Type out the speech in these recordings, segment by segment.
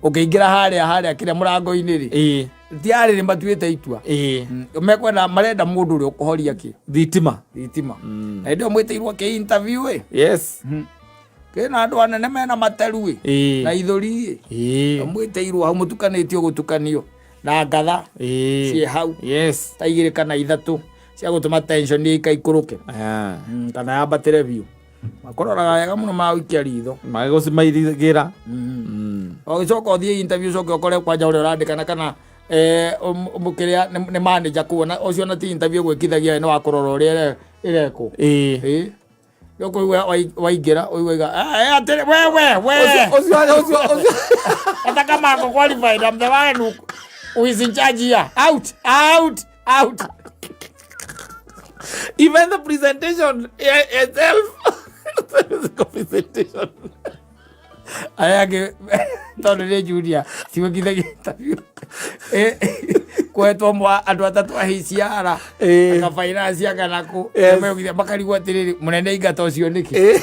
Ũkĩingĩra harĩa harĩa kĩrĩa mũrango-inĩ rĩ, tiarĩ nĩ matuĩte itua. Mekwenda, marenda mũndũ ũrĩa ũkũhoria kĩ Thitima. Thitima. Na hĩndĩ ĩyo mwĩtĩirwo kĩ interview ĩ, kĩna andũ anene mena materu ĩ na ithũri ĩ. Mwĩtĩirwo hau mũtukanĩtio gũtukanio na ngatha ciĩ hau ta igĩrĩ kana ithatũ cia gũtũma tension ĩikaikũrũke kana yambatĩre biũ. Makũroraga wega mũno magũikia ritho. Magĩgũcimairigĩra. Ũgĩcoka ũthiĩ interview, ũcoke ũkore kwanja ũrĩa ũrandĩkana kana kĩrĩa nĩ manager kũu, ona ũcio ona ti interview gwĩkithagia, nĩ wa kũrora ũrĩa ĩrekwo. Ĩĩ, nĩ ũkũigua waingĩra ũigua atĩrĩ, we we we Ũcio ũcio ũcio. Hata kama ako qualified, I'm the one who is in charge here. Out, out, out. Even the presentation itself is a presentation. Arĩa angĩ tondũ nĩ junior cigwĩkithagia interview. Kwetwo mwa andũ atatũ a HR anga finance anga nakũ. Megũkithia, makarigwo atĩrĩrĩ, mũnene ingata ũcio nĩkĩ?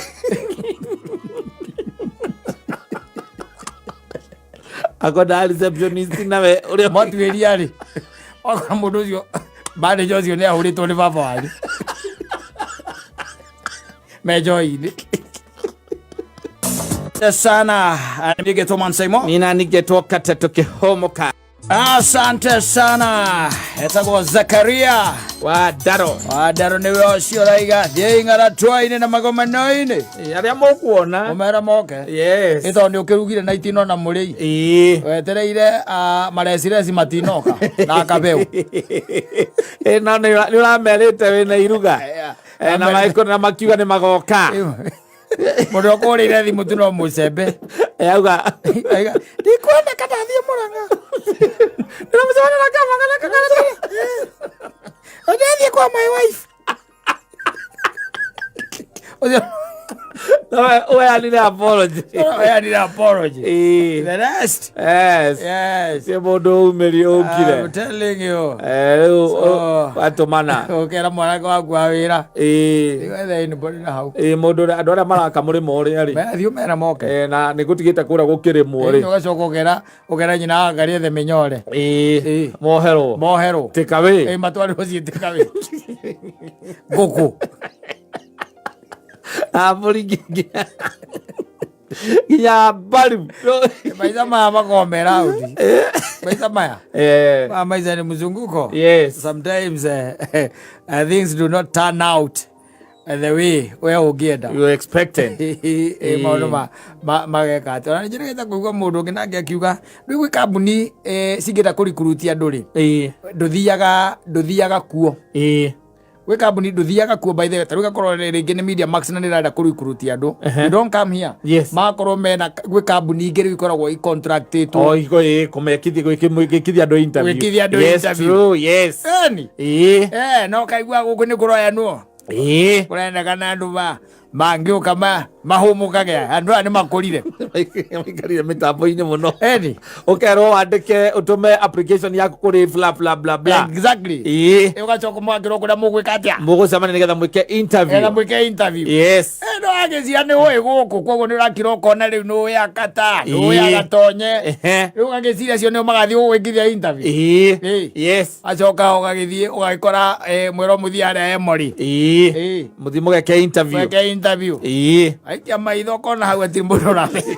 Akonda receptionist nawe ũrĩa Matuĩria rĩ, wakora mũndũ ũcio manager ũcio nĩ ahũrĩtwo nĩ baba wanyu me njohi-inĩ sana. Nigetwo Mansaimo. Nina nigetwo Kateto Kihomoka. Asante sana. Etagwo Zakaria wa Ndaro. Wa Ndaro nĩwe ũcio ũraiga thiĩi ng'aratwa-inĩ na magomano-inĩ. Arĩa mũkuona ũmera moke. Ĩ tondũ nĩ ũkĩrugire na itinona mũrĩi wetereire marecireci matinoka na kabeu. No nĩ ũramerĩte wĩna iruga. Na na makiuga nĩ magoka. Mũndũ ũkũrĩire thimũ tu no mũcembe. Auga Aiga, ndikwenda kana thiĩ Mũrang'a. Ndĩramũcemania na kama kana kana. Ndathiĩ kwa my wife. Ũcio Ũheanire apology. Ũheanire apology. The rest. Yes. Ti mũndũ umĩri ũkire. I'm telling you. Rĩu watũmana. Ũkera mwanake waku wa wĩra. Wethe anybody na hau. Ĩĩ, mũndũ ũrĩa andũ arĩa maraka mũrĩmo ũrĩa rĩ. Thiĩ ũmere moke. Na nĩ gũtigĩte kũrĩa gũkĩrĩmwo rĩ. Ũgacoka ũkera nyina wa Ngarĩ ethe mĩnyore. Ĩĩ. Moherwo. Moherwo. Take away. Ĩĩ, matwarĩrwo ciĩ take away. Ngũkũ. Mbũri nginya mbaru. Maica maya makoragwo me round. Maica maya. Maya maica ni mzunguko. Sometimes things do not turn out the way we ũngĩenda. You expected. Ĩ, maũndũ mageka atĩ ona nĩnjĩrĩgĩte kũigua mũndũ ũngĩ nake akiuga rĩu gwĩ kambuni cingĩenda kũrikuruti andũ rĩ, ndũthiaga kuo. Gwĩ kambuni ndũthiaga kuo, by the way. Ta rĩu gakorwo rĩngĩ nĩ Media Max na nĩrenda kũrikuruti andũ, you don't come here. Magakorwo mena gwĩ kambuni ingĩ rĩu ikoragwo icontractĩtwo O iko ĩ kũmekithia gwĩkithia andũ interview. Gwĩkithia andũ interview. True, yes. Eni. No kaigua gũkũ nĩ kũroyanwo, kũrendekana andũ mangĩũka mahũmũkage, andũ aya nĩ makũrire. Maikarire mĩtambo-inĩ mũno. Eni. Ũkerwo wandĩke ũtũme application yaku kũrĩ bla bla bla bla. Ũgacoka mwakĩrwo kũrĩa mũgwĩka atĩa. Mũgũcemania nĩgetha mwĩke interview. Getha mwĩke interview. No agĩcia nĩ ũĩ gũkũ, koguo nĩ ũrakira ũkona rĩu nĩ ũĩ akata nĩ ũĩ agatonye. Rĩu ũgagĩciria acio nĩo magathiĩ gũgwĩkithia interview. Acoka ũgagĩthiĩ ũgagĩkora mwĩrwo mũthiĩ harĩa Emori. Mũthiĩ mũgeke interview. Mweke interview. Aikia maitho ũkona hau hatirĩ mũndũ ũramenya.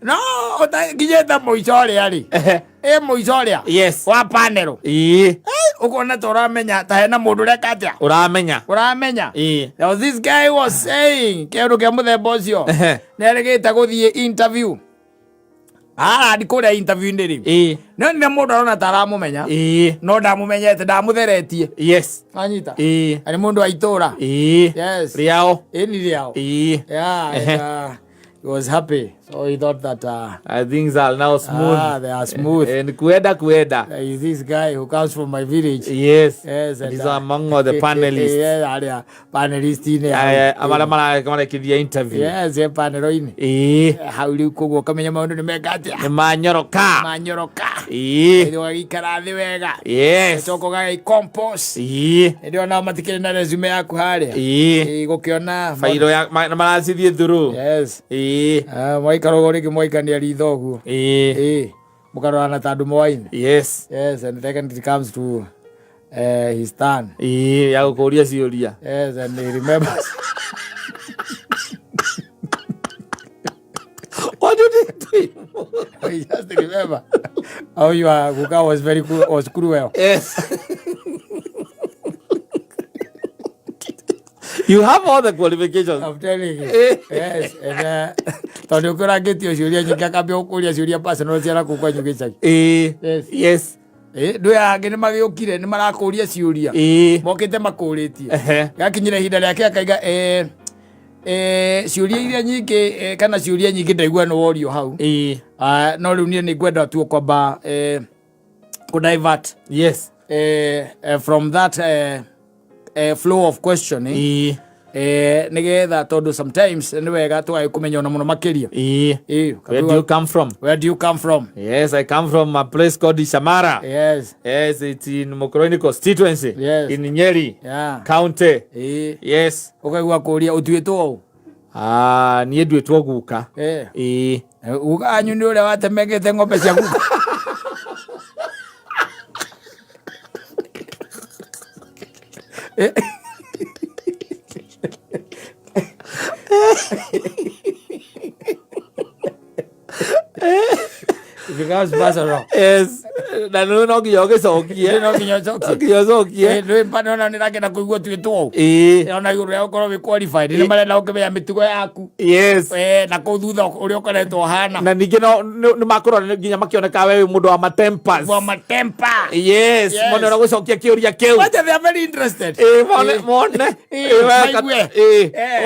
No ũtakinyĩte mũico ũrĩa rĩ, ĩ mũico ũrĩa wa panel, ũkona ta ũramenya ta hena mũndũ ũreka atĩa. Ũramenya. Ũramenya. There was this guy was saying kĩndũ kĩa mũthemba ũcio. Nĩ erĩgĩte gũthiĩ interview arandi kũrĩa interview-inĩ rĩ, no nĩ mũndũ arona ta aramũmenya, no ndamũmenyete, ndamũtheretie. Anyita. Nĩ mũndũ wa itũra. Rĩao. Ĩni rĩao. Yeah, and, He was happy, so he thought that Things are now smooth. Ah, they are smooth. And kuenda kuenda. Is this guy who comes from my village. Yes. Yes, and, He's among all the panelists. Yeah, aria panelist inĩ. Amara marekithia interview. Yes, e panel-inĩ. Hau rĩu koguo ũkamenya maũndũ nĩ meka atĩa. Nĩ manyoroka. Manyoroka. Ĩĩ, ũgagĩikara thĩ wega. Yes. Ũgacoka ũgagĩcompose. Hĩndĩ ĩyo nao matikĩrĩ na resume yaku harĩa. Ĩĩ, gũkĩona Fairo ya maracithiĩ through. Yes. Ah, mwaikara ũguo rĩngĩ mwaikania ritho ũguo. Ĩĩ, mũkarorana ta andũ moaine. Yes. Yes, and then it comes to his turn. Ĩĩ, ya gũkũria ciũria. Yes, and he remembers. What did he do? He just remember how your guka was very cruel, was cruel. Yes. You have all the qualifications. I'm telling you. Yes, and tondũ ũkĩũrangĩtio ciũria nyingĩ akambia gũkũria ciũria personal cia nakũu kwanyu gĩcagi. Yes. Yes. Ndũ ya angĩ nĩ magĩũkire nĩ marakũria ciũria. Mokĩte makũrĩtie. Gakinyĩra ihinda rĩake akaiga ciũria iria nyingĩ kana ciũria nyingĩ ndaigua nĩ worio hau. No rĩu niĩ nĩ ngwenda tu kwamba kũ divert. Yes. From that flow of questioning. Nigetha tondũ sometimes nĩ wega tũgagĩkũmenya ona mũno makĩria. Where do you come from? Where do you come from? Yes, I come from a place called Ishamara. Yes. Yes, it's in Mukurweini constituency. Yes. In Nyeri County. Yes. Ũkaigua kũũria ũtuĩtwo ũ? Niĩ nduĩtwo guka. Guka wanyu nĩ ũrĩa watemengete ng'ombe cia guka. It becomes personal. Yes. Na nĩ no nginya ũgĩcokie. No nginya ũcokie. No nginya ũcokie. Nĩ pa no nĩ rakena kũigua tuĩtwo ũũ. Ona igũrũ rĩa gũkorwo wĩ qualified, nĩ marenda gũkĩmenya mĩtugo yaku. Yes. Na kũu thutha ũrĩa ũkoretwo ũhana. Na ningĩ no nĩ makũrora nginya makĩoneka we wĩ mũndũ wa matempers. Wa matemper. Yes. Yes. Mone ũrĩa gũcokia kĩũria kĩu. But they are very interested. Mone, mone. Maigue.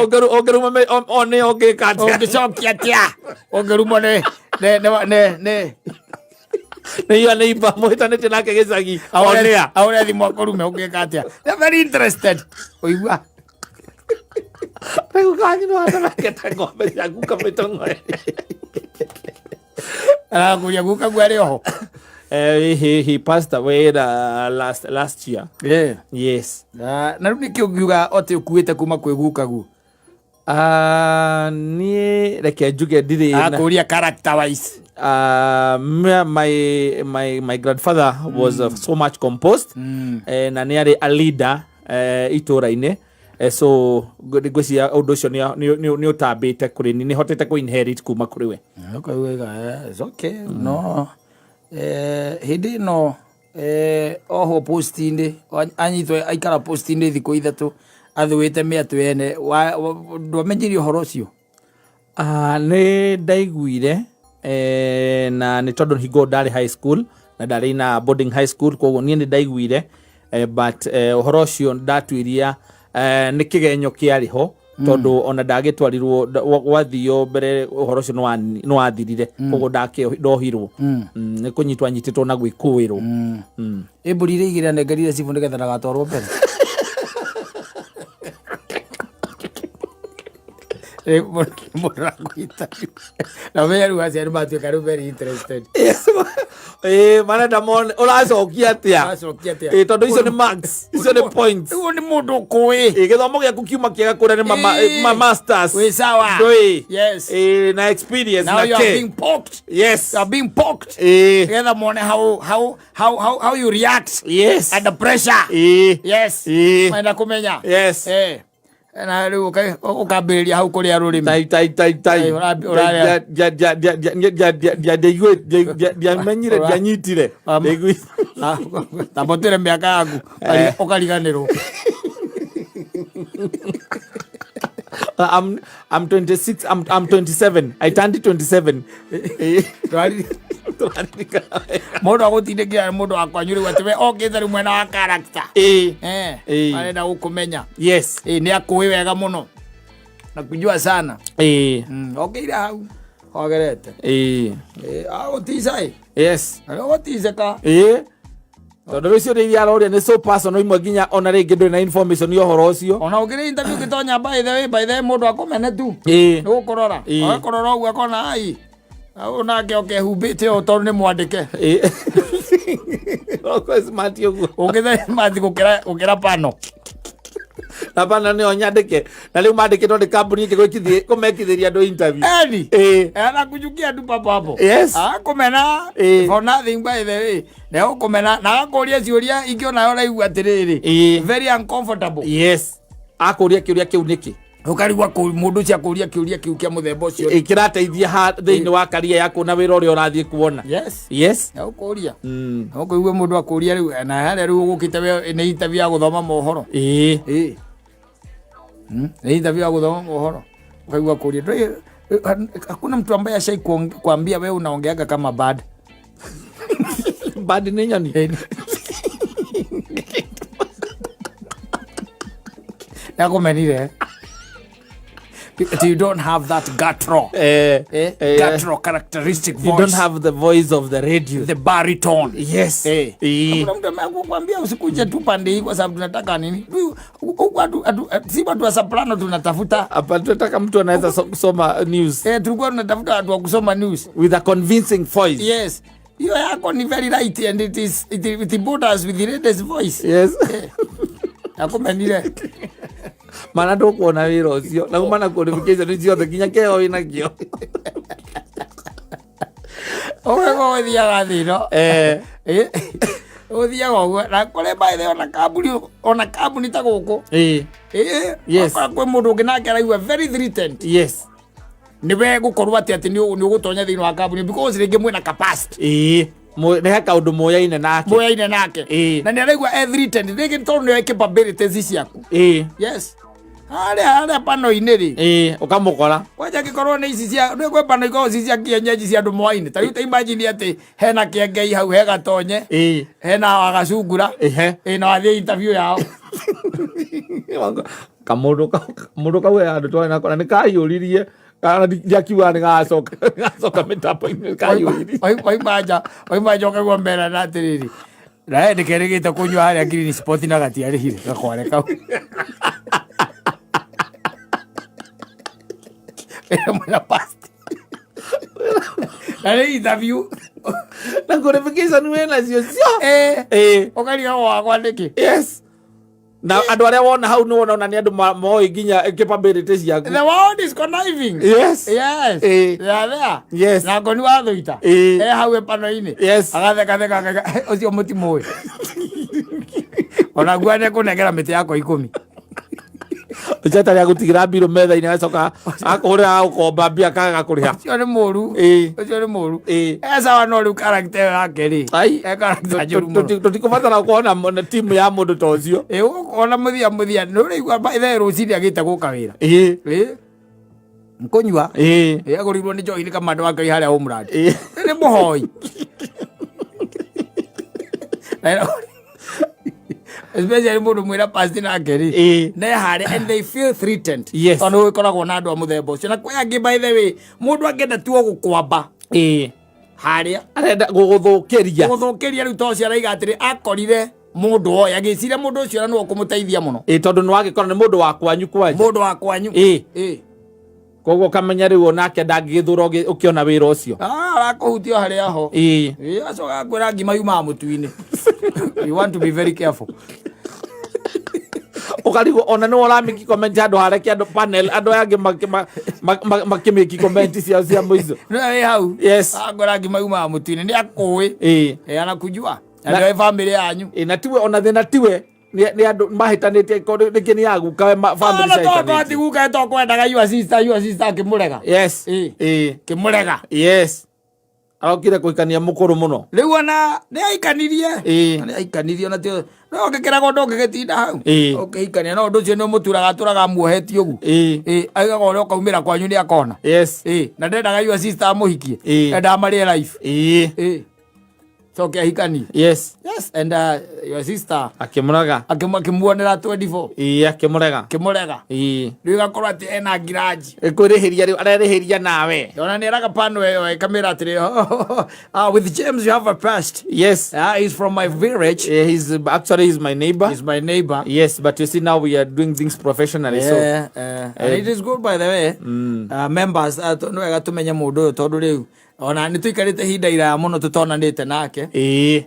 Ũngĩruma one ũngĩka atĩa? Ũngĩcokia atĩa? Ũngĩrumwo nĩ nĩ nĩ nĩ nĩ Nĩ iyo nĩ imba mũhĩtanĩtie nake gĩcagi. Onea. Ahũre thimũ akũrume ũngĩka atĩa? They are very interested. Ũigua? Rĩu kanyu nĩ wathondekete ng'ombe ciaku kamĩtong'oe. Arakũria guka guo arĩ oho? He passed away last year. Yeah. Yes. Na rĩu nĩkĩ ũngiuga atĩ ũkuĩte kuma kwĩ guka guo? Niĩ reke njuge ndirĩ na Akũria character wise. My grandfather was so much composed. Na nĩ arĩ a leader itũra-inĩ. So ngwĩciria ũndũ ũcio nĩ ũtambĩte kũrĩ niĩ, nĩ hotete kũ inherit kuma kũrĩ we. Okay, it's okay. No. Hĩndĩ ĩno ohwo post-inĩ, anyitwo aikara post-inĩ thikũ ithatũ athũĩte mĩatũ ene, ndwamenyire ũhoro ũcio? Nĩ ndaiguire na nĩ tondũ hingo ndarĩ high school na ndarĩ na boarding high school, koguo niĩ nĩ ndaiguire but ũhoro ũcio ndatuiria nĩ kĩgenyo kĩarĩ ho, tondũ ona ndagĩtwarirwo, gwathio mbere ũhoro ũcio nĩ wathirire, koguo ndohirwo. Nĩ kũnyitwo anyitĩtwo na gwĩkũĩrwo. Ĩ mbũri iria igĩrĩ anengerire cibũ nĩgetha ndagatwarwo mbere. Mũndũ akwĩta. Na ũmenye rĩu aciari matuĩka rĩu very interested. Yes. Marenda mone ũracokia atĩa? Ũracokia atĩa? Tondũ icio nĩ marks, icio nĩ points. Ũyũ nĩ mũndũ ũkũĩ. Gĩthomo gĩaku kiuma kĩega kũrĩa nĩ ma masters. Wĩ sawa. Ndũĩ. Yes. Na experience Now na you are kĩ. being poked. Yes. You are being poked. Nĩgetha mone how you react. Yes. Under pressure. Yes. Marenda kũmenya. Yes. Na rĩu ũkambĩrĩria hau kũrĩa rũrĩmĩ. Tai, tai, tai, tai. Tai, ũrarĩa. Ndiamenyire, ndianyitire. Ndaigui- Tamba ũtwĩre mĩaka yaku, ũkariganĩrwo. I'm 26, I'm 27. I turned 27. Mũndũ agũtindĩkĩra nĩ mũndũ wa kwanyu rĩu atĩ we okĩte rĩu mwena wa character. Arenda gũkũmenya. Yes. Nĩ akũĩ wega mũno. Nakujua sana. Okeire hau hogerete. Agũtica ĩ. Na ũgũticĩka. Tondũ rĩu ciũria iria aroria nĩ so personal, imwe nginya ona rĩngĩ ndũrĩ na information ya ũhoro ũcio. Ona ũkĩrĩ interview ũgĩtonya, by the way, by the way, mũndũ akũmene tu. Nĩ gũkũrora. Agakũrora ũguo akona ai ũyũ nake okehumbĩte ũũ tondũ nĩ mwandĩke. Okorwo smart ũguo. Ũngĩthe mathi gũkĩra pano. Na bana nĩo nyandĩke na rĩu mandĩkĩtwo nĩ kambuni ĩngĩ gwĩkithie kũmekithĩria andũ interview. Eni. Anakuchukia tu papo hapo. Akumena for nothing, by the way. Na ũkũmena na agakũria ciũria ingĩ onayo ũraigua atĩrĩrĩ. Very uncomfortable. Yes, akũria kĩũria kĩu nĩkĩ? Ũkarigwa mũndũ ũcio akũria kĩũria kĩu kĩa mũthemba ũcio. Kĩrateithia ha thĩinĩ wa career yaku na wĩra ũrĩa ũrathiĩ kuona? Yes. Na ũkũria. Ũkũigua mũndũ akũria rĩu na harĩa rĩu ũgũkĩte we nĩ interview ya gũthoma mohoro. Nĩ interview ya gũthoma mohoro. Ukaigua kũria. Hakuna mtu ambaye ashai kuambia wewe unaongeaga kama bird? Bird nĩ nyoni. Nakumenire. You don't have that guttural, guttural characteristic voice. You don't have the voice of the radio. The baritone. Hakuna mtu amekuambia usikuje tu pande hii kwa sababu tunataka nini? Huku si watu wa soprano tunatafuta. Hapa tunataka mtu anaweza kusoma news. Tulikuwa tunatafuta watu wa kusoma news. With a convincing voice. Yes. Hiyo yako ni very light and it borders with the lady's voice. Nakumenire. Mana ndũkuona wĩra ũcio na uma na qualification ciothe nginya kĩheo wĩnakĩo. Ũguo ũthiaga thĩ ĩno. Ũthiaga ũguo na kũrĩ by the way, ona kambuni ta gũkũ. Wakora kwĩ mũndũ ũngĩ nake araigua very threatened. Nĩwe gũkorwo atĩ nĩ ũgũtonya thĩinĩ wa kambuni because rĩngĩ mwĩna capacity. Nĩ he kaũndũ moyaine nake. Moyaine nake. Na nĩ araigua e threatened rĩngĩ tondũ nĩoĩ capabilities ciaku. Yes. Harĩa pano-inĩ rĩ. Ũkamũkora. Kwanja angĩkorwo nĩ ici cia, nĩ kwĩ pano ikoragwo ci cia kienyeji cia andũ moaine. Ta rĩu ta imagine atĩ hena kĩengei hau, he gatonye. Hena wagacungura. Na wathiĩ interview yao. Kamũndũ kau he handũ twarĩ nako na nĩ kaiyũririe. Kana ndiakiuga nĩ gagacoka mĩtambo-inĩ, kaiyũririe. Waima nja ũkaigua merana atĩrĩrĩ. Na we ndĩkerĩgĩte kũnyua harĩa green spot na gatiarĩhire gakware kau. Mwena past. Na nĩ interview. Na qualification wĩ nacio cio. Ũkarigagwo wakwa nĩkĩ? Yes. Na andũ arĩa wona hau nĩ wona ona nĩ andũ moĩ nginya capability ciaku. The world is conniving. Yes. Yes. They are there. Yes. Na ngoni wa thũita. Hau ĩpano-inĩ. Yes. Agatheka theka akauga, ũcio mũtimũĩ. Ona guo nĩekũnengera mĩtĩ yakwa 10. Ũcio atarĩ agũtigĩra mbirũ metha-inĩ agacoka akũhũrĩra agũkomba mbia akaga kũrĩha. Ũcio nĩ mũru. Ũcio nĩ mũru. Sawa no rĩu character ĩyo yake rĩ. Ai. Character njũru mũno. Tũtikũbatara kuona timu ya mũndũ ta ũcio. Ũgũkona mũthia mũthia nĩ ũraigua by the way rũcinĩ agĩte gũka wĩra. Nkũnyua. Agũrirwo nĩ njohi nĩ kamanda wa Ngai harĩa Homeland. Nĩ mũhoi. Especially mũndũ mwĩra past nake rĩ. Ne harĩa and they feel threatened. Yes. Tondũ gũkoragwo na andũ a mũthemba ũcio. Na kwĩ angĩ by the way, mũndũ angĩenda tu o gũkwamba. Harĩa. Arenda gũgũthũkĩria. Gũgũthũkĩria rĩu tondũ ũcio araiga atĩrĩ, akorire mũndũ oĩ, agĩciria mũndũ ũcio na nĩwe ũkũmũteithia mũno. Tondũ nĩ wagĩkora nĩ mũndũ wa kwanyu kwanja. Mũndũ wa kwanyu. Koguo ũkamenya rĩu onake ndangĩgĩthũra ũkĩona wĩra ũcio. Arakũhutia harĩa ho. Acoka akwĩra ngima yumaga mũtu-inĩ. You want to be very careful. Ũkarigwo ona nĩwe ũramĩki comment handũ hareke andũ panel andũ aya angĩ makĩmĩki comment ciao cia mũico. Nĩwe wĩ hau. Yes. Akwĩra ngima yumaga mũtu-inĩ nĩ akũĩ. Anakujua. Na nĩoĩ family yanyu. Na tiwe ona thĩna tiwe. Nĩ andũ mahĩtanĩtie korwo rĩngĩ nĩ aguka we family Ona to ciahitanĩtie. kwati guka to kwendaga your sister, your sister akĩmũrega. Yes. Kĩmũrega. Yes. Arokire kũhikania mũkũrũ mũno. Rĩu ona nĩ aikanirie. Nĩ aikanirie ona tio. No ũngĩkĩragwo ndũngĩgĩtinda hau. Ũkĩhikania no ũndũ ũcio nĩ ũmũturaga atũraga muohetie ũguo. Aigaga ũrĩa ũkaumĩra kwanyu nĩ akona. Yes. Na ndendaga your sister amũhikie. Endaga marĩe life. Coke ahikani. Yes. Yes, and your sister akĩmũraga. Akĩmuonera 24. Ĩĩ, akĩmũrega. Akĩmũrega. Ĩĩ. Rĩu ĩgakorwo atĩ ena ngiraji. Kwĩrĩhĩria rĩu arerĩhĩria nawe. Ona nĩ eraga pano ĩyo ĩkamĩra atĩrĩ, "With James you have a past." He's from my village. Yeah, he's actually he's my neighbor. He's my neighbor. Yes, but you see, now we are doing things professionally, so Yeah, and it is good, by the way. Members, nĩ wega tũmenye mũndũ ũyũ tondũ rĩu ona nĩ tũikarĩte ihinda iraya mũno tũtonanĩte nake.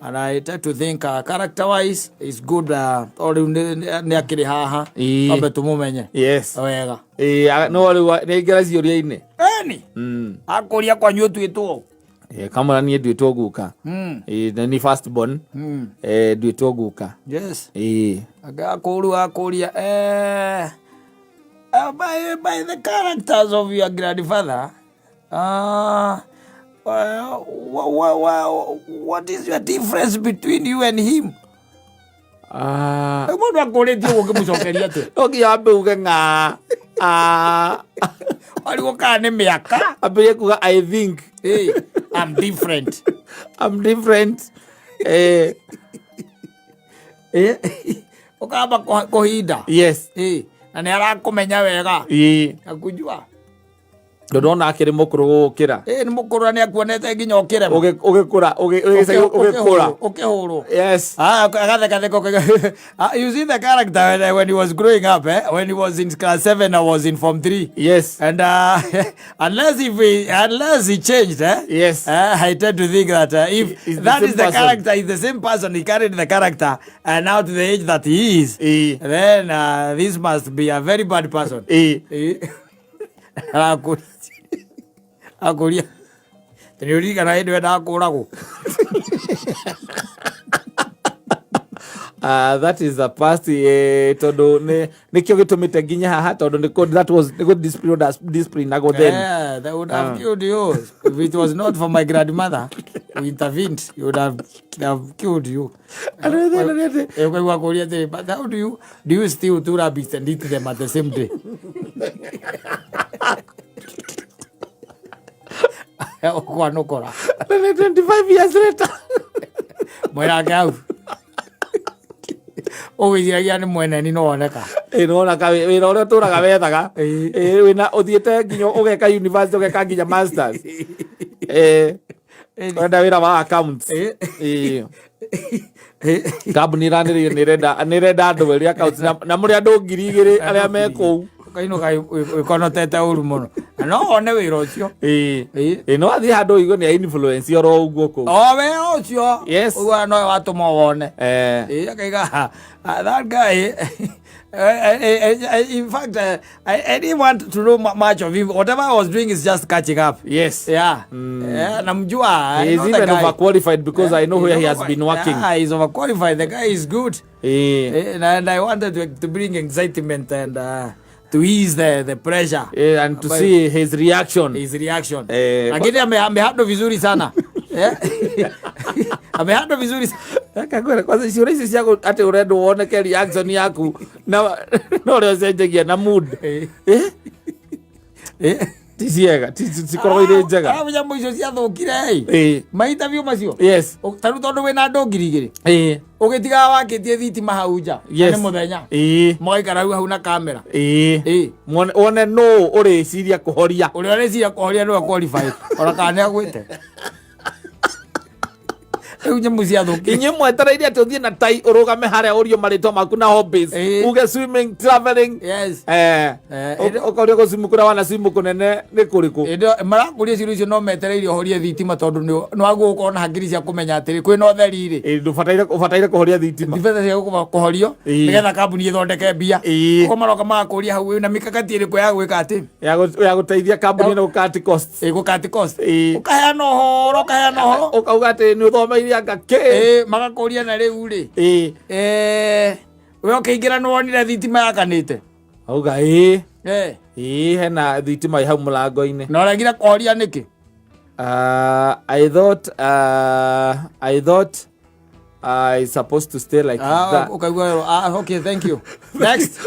And I tend to think character wise is good, o rĩu nĩ akĩrĩ haha. Twambe tũmũmenye wega. Ĩĩ, no rĩu nĩ aingĩra ciũria-inĩ. Eni akũria kwanyu ũtuĩtwo. Ĩĩ, kamũra niĩ nduĩtwo guka. Ĩĩ, na ni first born. Nduĩtwo guka. Ĩĩ. Akũru akũria, by the characters of your grandfather, what is your difference between you and him? Ah. Mũndũ akũrĩtie ũguo ũngĩmũcokeria atĩa? No nginya wambe uge ng'a. Ah. Warigwo kana nĩ mĩaka. Ambĩrĩrie kuga, "I think." Hey, I'm different. I'm different. Ũkamba kũhinda. Na nĩ arakũmenya wega. Akujua. Tondũ ona akĩrĩ mũkũrũ gũgũkĩra. Nĩ mũkũrũ na nĩ akuonete nginya ũkĩrema. Ũgĩkũra, ũgĩkũra. Ũkĩhũrwo. Yes. Ah, agathekatheka you see the character when he was growing up, eh? When he was in class 7, I was in form 3. And unless he changed, eh? Yes. I tend to think that if He's the that same is the person. character, he's the same person. He carried the character, and now to the age that he is, then this must be a very bad person. Akũria akũria nĩ ũririkana hĩndĩ wendaga kũragwo. That is a past, tondũ nĩkĩo gĩtũmĩte nginya haha tondũ that was nĩ discipline discipline then. Yeah, they would have killed you if it was not for my grandmother who intervened. He would have killed you. Ũkaigua kũria atĩrĩ, "But how do you steal two rabbits and eat them at the same day?" Ũkwanũkora. 25 years later. Mwĩrake hau ũgwĩciragia nĩ mweneni no woneka. Ĩ, nĩwona ka wĩra ũrĩa ũtũraga wethaga. Ĩ, wĩna ũthiĩte nginya ũgeka university, ũgeka nginya masters. Ĩ, ũrenda wĩra wa accounts. Ĩ, kambuni ĩranĩrĩire nĩ ĩrenda andũ erĩ accounts na mũrĩ andũ 2000 arĩa me kũu. Ũkainũka wĩkonotete ũru mũno na no wone wĩra ũcio. Ĩ. Ĩ, no athiĩ handũ ũigue nĩ influence oro ũguo kũu. O wĩra ũcio. Ũguo nowe watũma wone. Ĩ, akaiga, "Ah, that guy, in fact, I didn't want to know much of him. Whatever I was doing is just catching up." Yeah, namjua. I He is know the even guy. overqualified because I know He's where he has been working. Yeah, he's overqualified. The guy is good. And I wanted to bring excitement and to ease the pressure. And to see his reaction. His reaction. Eh. Lakini amehandle vizuri sana. Amehandle vizuri sana. Akakwĩra kwanza ciũria icio ciaku atĩ ũrenda woneke reaction yaku na ũrĩa ũcenjagia na mood. Ti ciega, cikoragwo irĩ njega. Ah, nyamũ icio ciathũkire ĩ. Ma interview macio. Ta rĩu tondũ wĩna andũ 2000. Ũgĩtigaga wakĩtie thitima hau nja. Na nĩ mũthenya. Mũgaikara hau hau na kamera. Wone nũ ũrĩciria kũhoria. Ũrĩa ũreciria kũhoria nĩwe qualified. Ona kana nĩ agwĩte. Rĩu nyamũ ciathũkire. Inyuĩ mwetereire atĩ ũthiĩ na tai ũrũgame harĩa ũrio marĩtwa maku na hobbies, uge swimming, traveling. Ũkoria gũcimu kũrĩa wana swimu kũnene nĩ kũrĩkũ? Hĩndĩ ĩyo marakũria ciũria icio no metereire ũhorie thitima tondũ nĩ wagwo gũkorwo na hakiri cia kũmenya atĩrĩ kwĩna ũtheri rĩ. Ĩ, ũbataire kũhoria thitima. Ndibata cia kũhorio nĩgetha kambuni ĩthondeke mbia. Ũguo maroka magakũria hau wĩna mikakati ĩrĩkũ ya gwĩka atĩ Ya gũteithia kambuni ĩno gũcut costs. Gũcut cost. Ũkaheana ũhoro, ũkaheana ũhoro. Ũkauga atĩ nĩ ũthomeire anga kĩ. Magakũria na rĩu rĩ, we ũkĩingĩra nĩ wonire thitima yakanĩte? Auga ĩĩ. Ĩĩ, hena thitima ĩ hau mũrango-inĩ. Na ũregire kũhoria nĩkĩ? I thought I supposed to stay like that. Ũkaigua, "Ah, okay, thank you, next."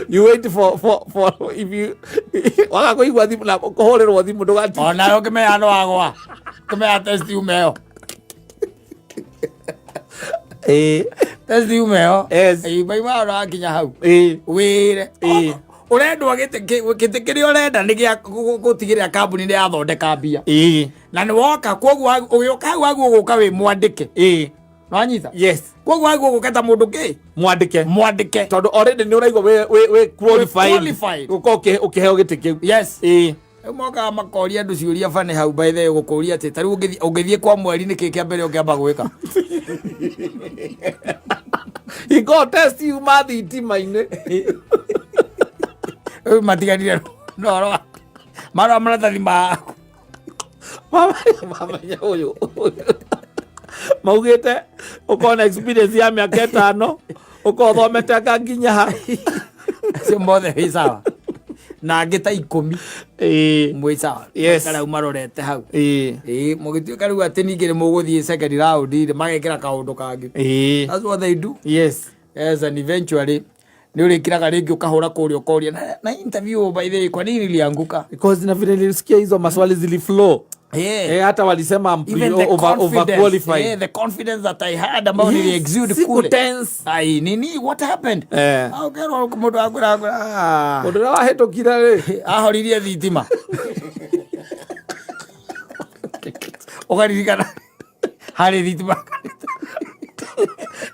You wait for if you waga kũigua thimũ na kũhũrĩrwo thimũ ndũgati. Onawe ũkĩmenya no wagwa, ũkĩmenya test ume ĩyo. Test yume ho. Yes. Maima ũrakinya hau. Wĩre. Ũrendwo gĩtĩ kĩrĩa ũrenda nĩ gĩa gũtigĩrĩra kambuni nĩ yathondeka mbia. Na nĩ woka, koguo ũgĩũka hau waguo gũka wĩ mwandĩke. Nwanyita? Yes. Koguo waguo gũka ta mũndũ kĩ? Mwandĩke. Mwandĩke. Tondũ already nĩ ũraigua wĩ qualified. Qualified. Gũkorwo ũkĩheo gĩtĩ kĩu. Yes. Rĩu mokaga makoria andũ ciũria bane hau, by the way, gũkũria atĩ ta rĩu ũngĩthiĩ kwa mweri, nĩ kĩ kĩa mbere ũngĩamba gwĩka? Hingo test yuma thitima-inĩ. Rĩu matiganire na ũhoro wa marũa maratathi ma Mamenya ũyũ maugĩte ũkorwo na experience ya mĩaka 5, ũkorwo ũthomete anga nginya ha. Acio mothe wĩ sawa, na angĩ ta 10. Mwĩ sawa. Maikara marorete hau. Ĩĩ, mũgĩtuĩka rĩu atĩ ningĩ nĩ mũgũthiĩ second round rĩ, magekĩra kaũndũ kangĩ. That's what they do. Yes, and eventually nĩ ũrĩkĩraga rĩngĩ ũkahũra kũrĩa ũkoria na interview, by the way, kwa nini nilianguka? Because na vile nilisikia hizo maswali ziliflow. Eh, hata walisema I'm Even the confidence, overqualified. yeah, the confidence that I had ambao nili exude Siku kule. tense. Ai, nini, what happened? Ah, ũkerwo mũndũ akwĩra ah, Ũndũ ũrĩa wahĩtũkire rĩ. Ahoririe thitima, ũkaririkana harĩ thitima.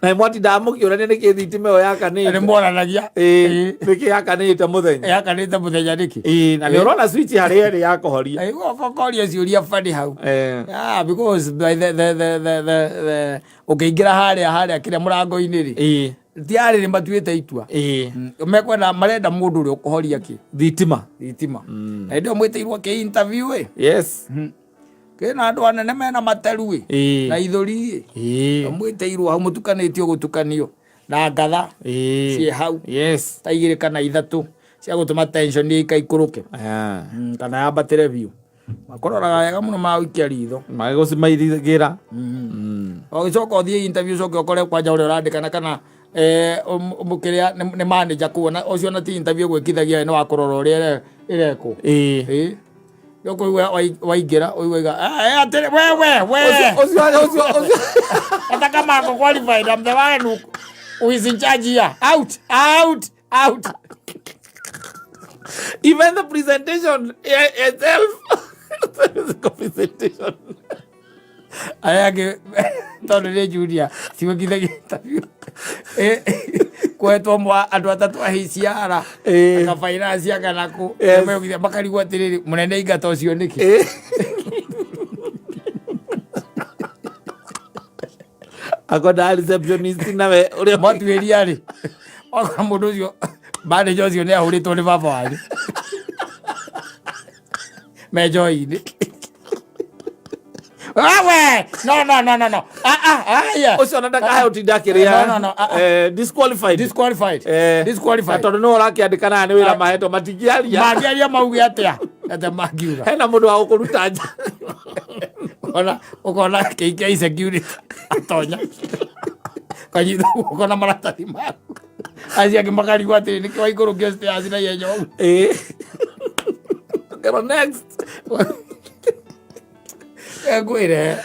Na mwatindaga mũkĩũrania nĩkĩ thitima ĩyo yakanĩte. Nĩ mworanagia. Nĩkĩ yakanĩte mũthenya. Yakanĩte mũthenya nĩkĩ? Ĩĩ, na nĩ ũrona switch harĩa ĩrĩ ya kũhoria. Ũkoria ciũria bani hau. Yeah, because by the ũkĩingĩra harĩa kĩrĩa mũrango-inĩ rĩ, tiarĩ nĩ matuĩte itua. Mekwenda, marenda mũndũ ũrĩa ũkũhoria kĩ? Thitima. Thitima. Na hĩndĩ ĩyo mwĩtĩirwo kĩ interview ĩ, kĩna andũ anene mena materu ĩ, na ithũri ĩ, mwĩtĩirwo hau mũtukanĩtio gũtukanio na ngatha ciĩ hau ta igĩrĩ kana ithatũ cia gũtũma tension ĩikaikũrũke kana yambatĩre biũ. Makũroraga wega mũno, magũikia ritho. Magĩgũcimairigĩra. Ũgĩcoka ũthiĩ interview, ũcoke ũkore kwanja ũrĩa ũrandĩkana kana kĩrĩa nĩ manager kũu, ona ũcio na ti interview gwĩkithagia, nĩ wa kũrora ũrĩa ĩrekwo. Ĩĩ, nĩ ũkũigua waingĩra ũigua atĩrĩ, wewe we Ũcio ũcio ũcio. Hata kama ako qualified, I'm the one who is in charge here. Out, out, out. Even the presentation itself, the presentation. Arĩa angĩ tondũ nĩ junior ciwĩkithagia interview. Kwetwo mwa andũ atatũ a HR, anga finance, anga nakũ. Makarigwo atĩrĩrĩ, mũnene ingata ũcio nĩkĩ? Akonda receptionist nawe ũrĩa Matuĩria rĩ, wakora mũndũ ũcio manager ũcio nĩ ahũrĩtwo nĩ baba wanyu me njohi-inĩ. Wewe! No, no, no, no, no. Ah, ah, ah, yeah. Ũcio ona ndakahe ũtinda akĩrĩa. No, no, no, ah, ah. Disqualified. Disqualified. Na Disqualified. tondũ nĩwe ũrakĩandĩkana nĩ wĩra mahetwo, matingĩaria. Mangĩaria mauge atĩa? Atĩa mangiuga? Hena mũndũ wa gũkũruta nja. Ũkona ũkona kĩikia insecurity atonya. Kanyita guoko na maratathi maku. Acio angĩ makarigwo atĩrĩ, nĩkĩ waikũrũkio stairs na ihenya ũguo? Ũkerwo next. Ngwĩre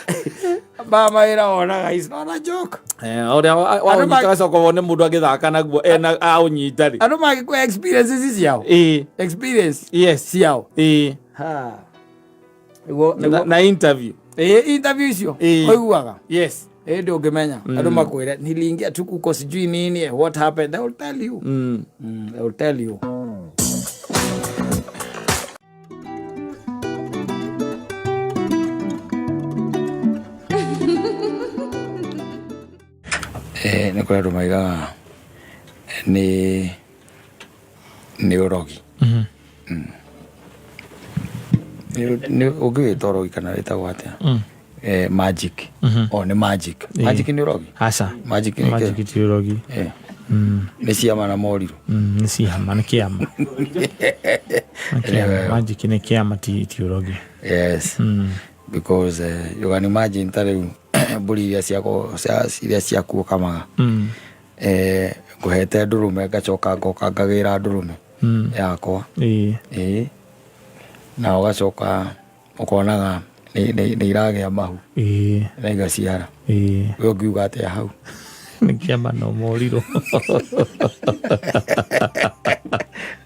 ma mawĩra wonaga is not a joke. Ũrĩa waũnyita gacoka wone mũndũ agĩthaka naguo ena aũnyita rĩ. Andũ mangĩkũhe experiences ciao. Experience ciao. Ha. Nĩguo Na, na interview. Ĩĩ, interview icio. Ũiguaga. Ĩĩ, ndũngĩmenya. Andũ makwĩre niliingia tu kuko sijui nini, what happened, they will tell you. They will tell you. Nĩ kũrĩ andũ maigaga nĩ ũrogi. Nĩ ũngĩwĩta ũrogi kana wĩtagwo atĩa? Magic. O nĩ magic. Magic nĩ ũrogi? Aca. Magic nĩ kĩ? Magic ti ũrogi. Nĩ ciama na morirũ. Nĩ ciama, nĩ kĩama. Nĩ kĩama. Magic nĩ kĩama, ti ũrogi. Yes. Because you can imagine ta rĩu mbũri iria iria ciaku ũkamaga, ngũhete ndũrũme, ngacoka ngoka ngagĩra ndũrũme yakwa. Ĩĩ, na ũgacoka ũkonaga nĩ iragĩa mahu na igaciara. We ũngiuga atĩa hau? Nĩ kĩama no morirũ.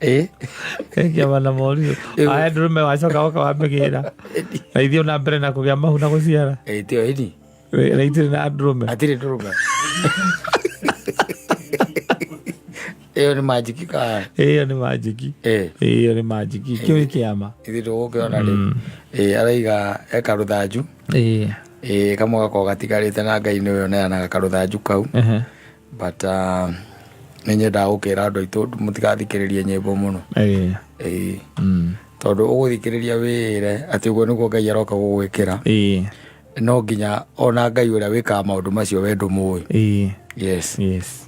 Ĩ. Nĩ kĩama na morirũ. Ĩu. Aya ndũrũme wacoka woka wamĩgĩra. Na ithiĩ na mbere na kũgĩa mahu na gũciara. Ĩ tio ĩni. Na itirĩ na ndũrũme. Hatirĩ ndũrũme. Ĩyo nĩ manjiki ka. Ĩyo nĩ manjiki. Ĩ. Ĩyo nĩ manjiki. Kĩu nĩ kĩama. Ithuĩ tũgũkĩona rĩ. Ĩ araiga eka rũthanju. Ĩ. Ĩ kamwe gakoragwo gatigarĩte na Ngai nĩwe ũneanaga karũthanju kau. Ehe. But nĩ nyendaga gũkĩra andũ aitũ mũtigathikĩrĩrie nyĩmbo mũno. Ĩ. Ĩ. Tondũ ũgũthikĩrĩria wĩĩre atĩ ũguo nĩguo Ngai aroka gũgwĩkĩra. Ĩ. No nginya ona Ngai ũrĩa wĩkaga maũndũ macio we ndũmũĩ. Ĩ. Yes. Yes.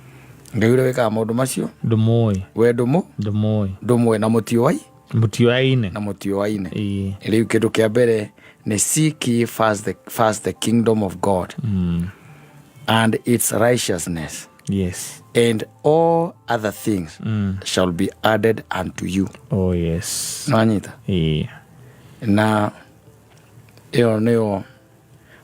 Ngai ũrĩa wĩkaga maũndũ macio Ndũmũĩ. we ndũmũ Ndũmũĩ. ndũmũĩ na mũtiũai Mũtioaine. na mũtiũaine. Ĩ. Rĩu kĩndũ kĩa mbere nĩ seek ye first the kingdom of God and its righteousness Yes. and all other things shall be added unto you. Oh yes. Nĩwanyita? Ĩ. Na ĩyo nĩyo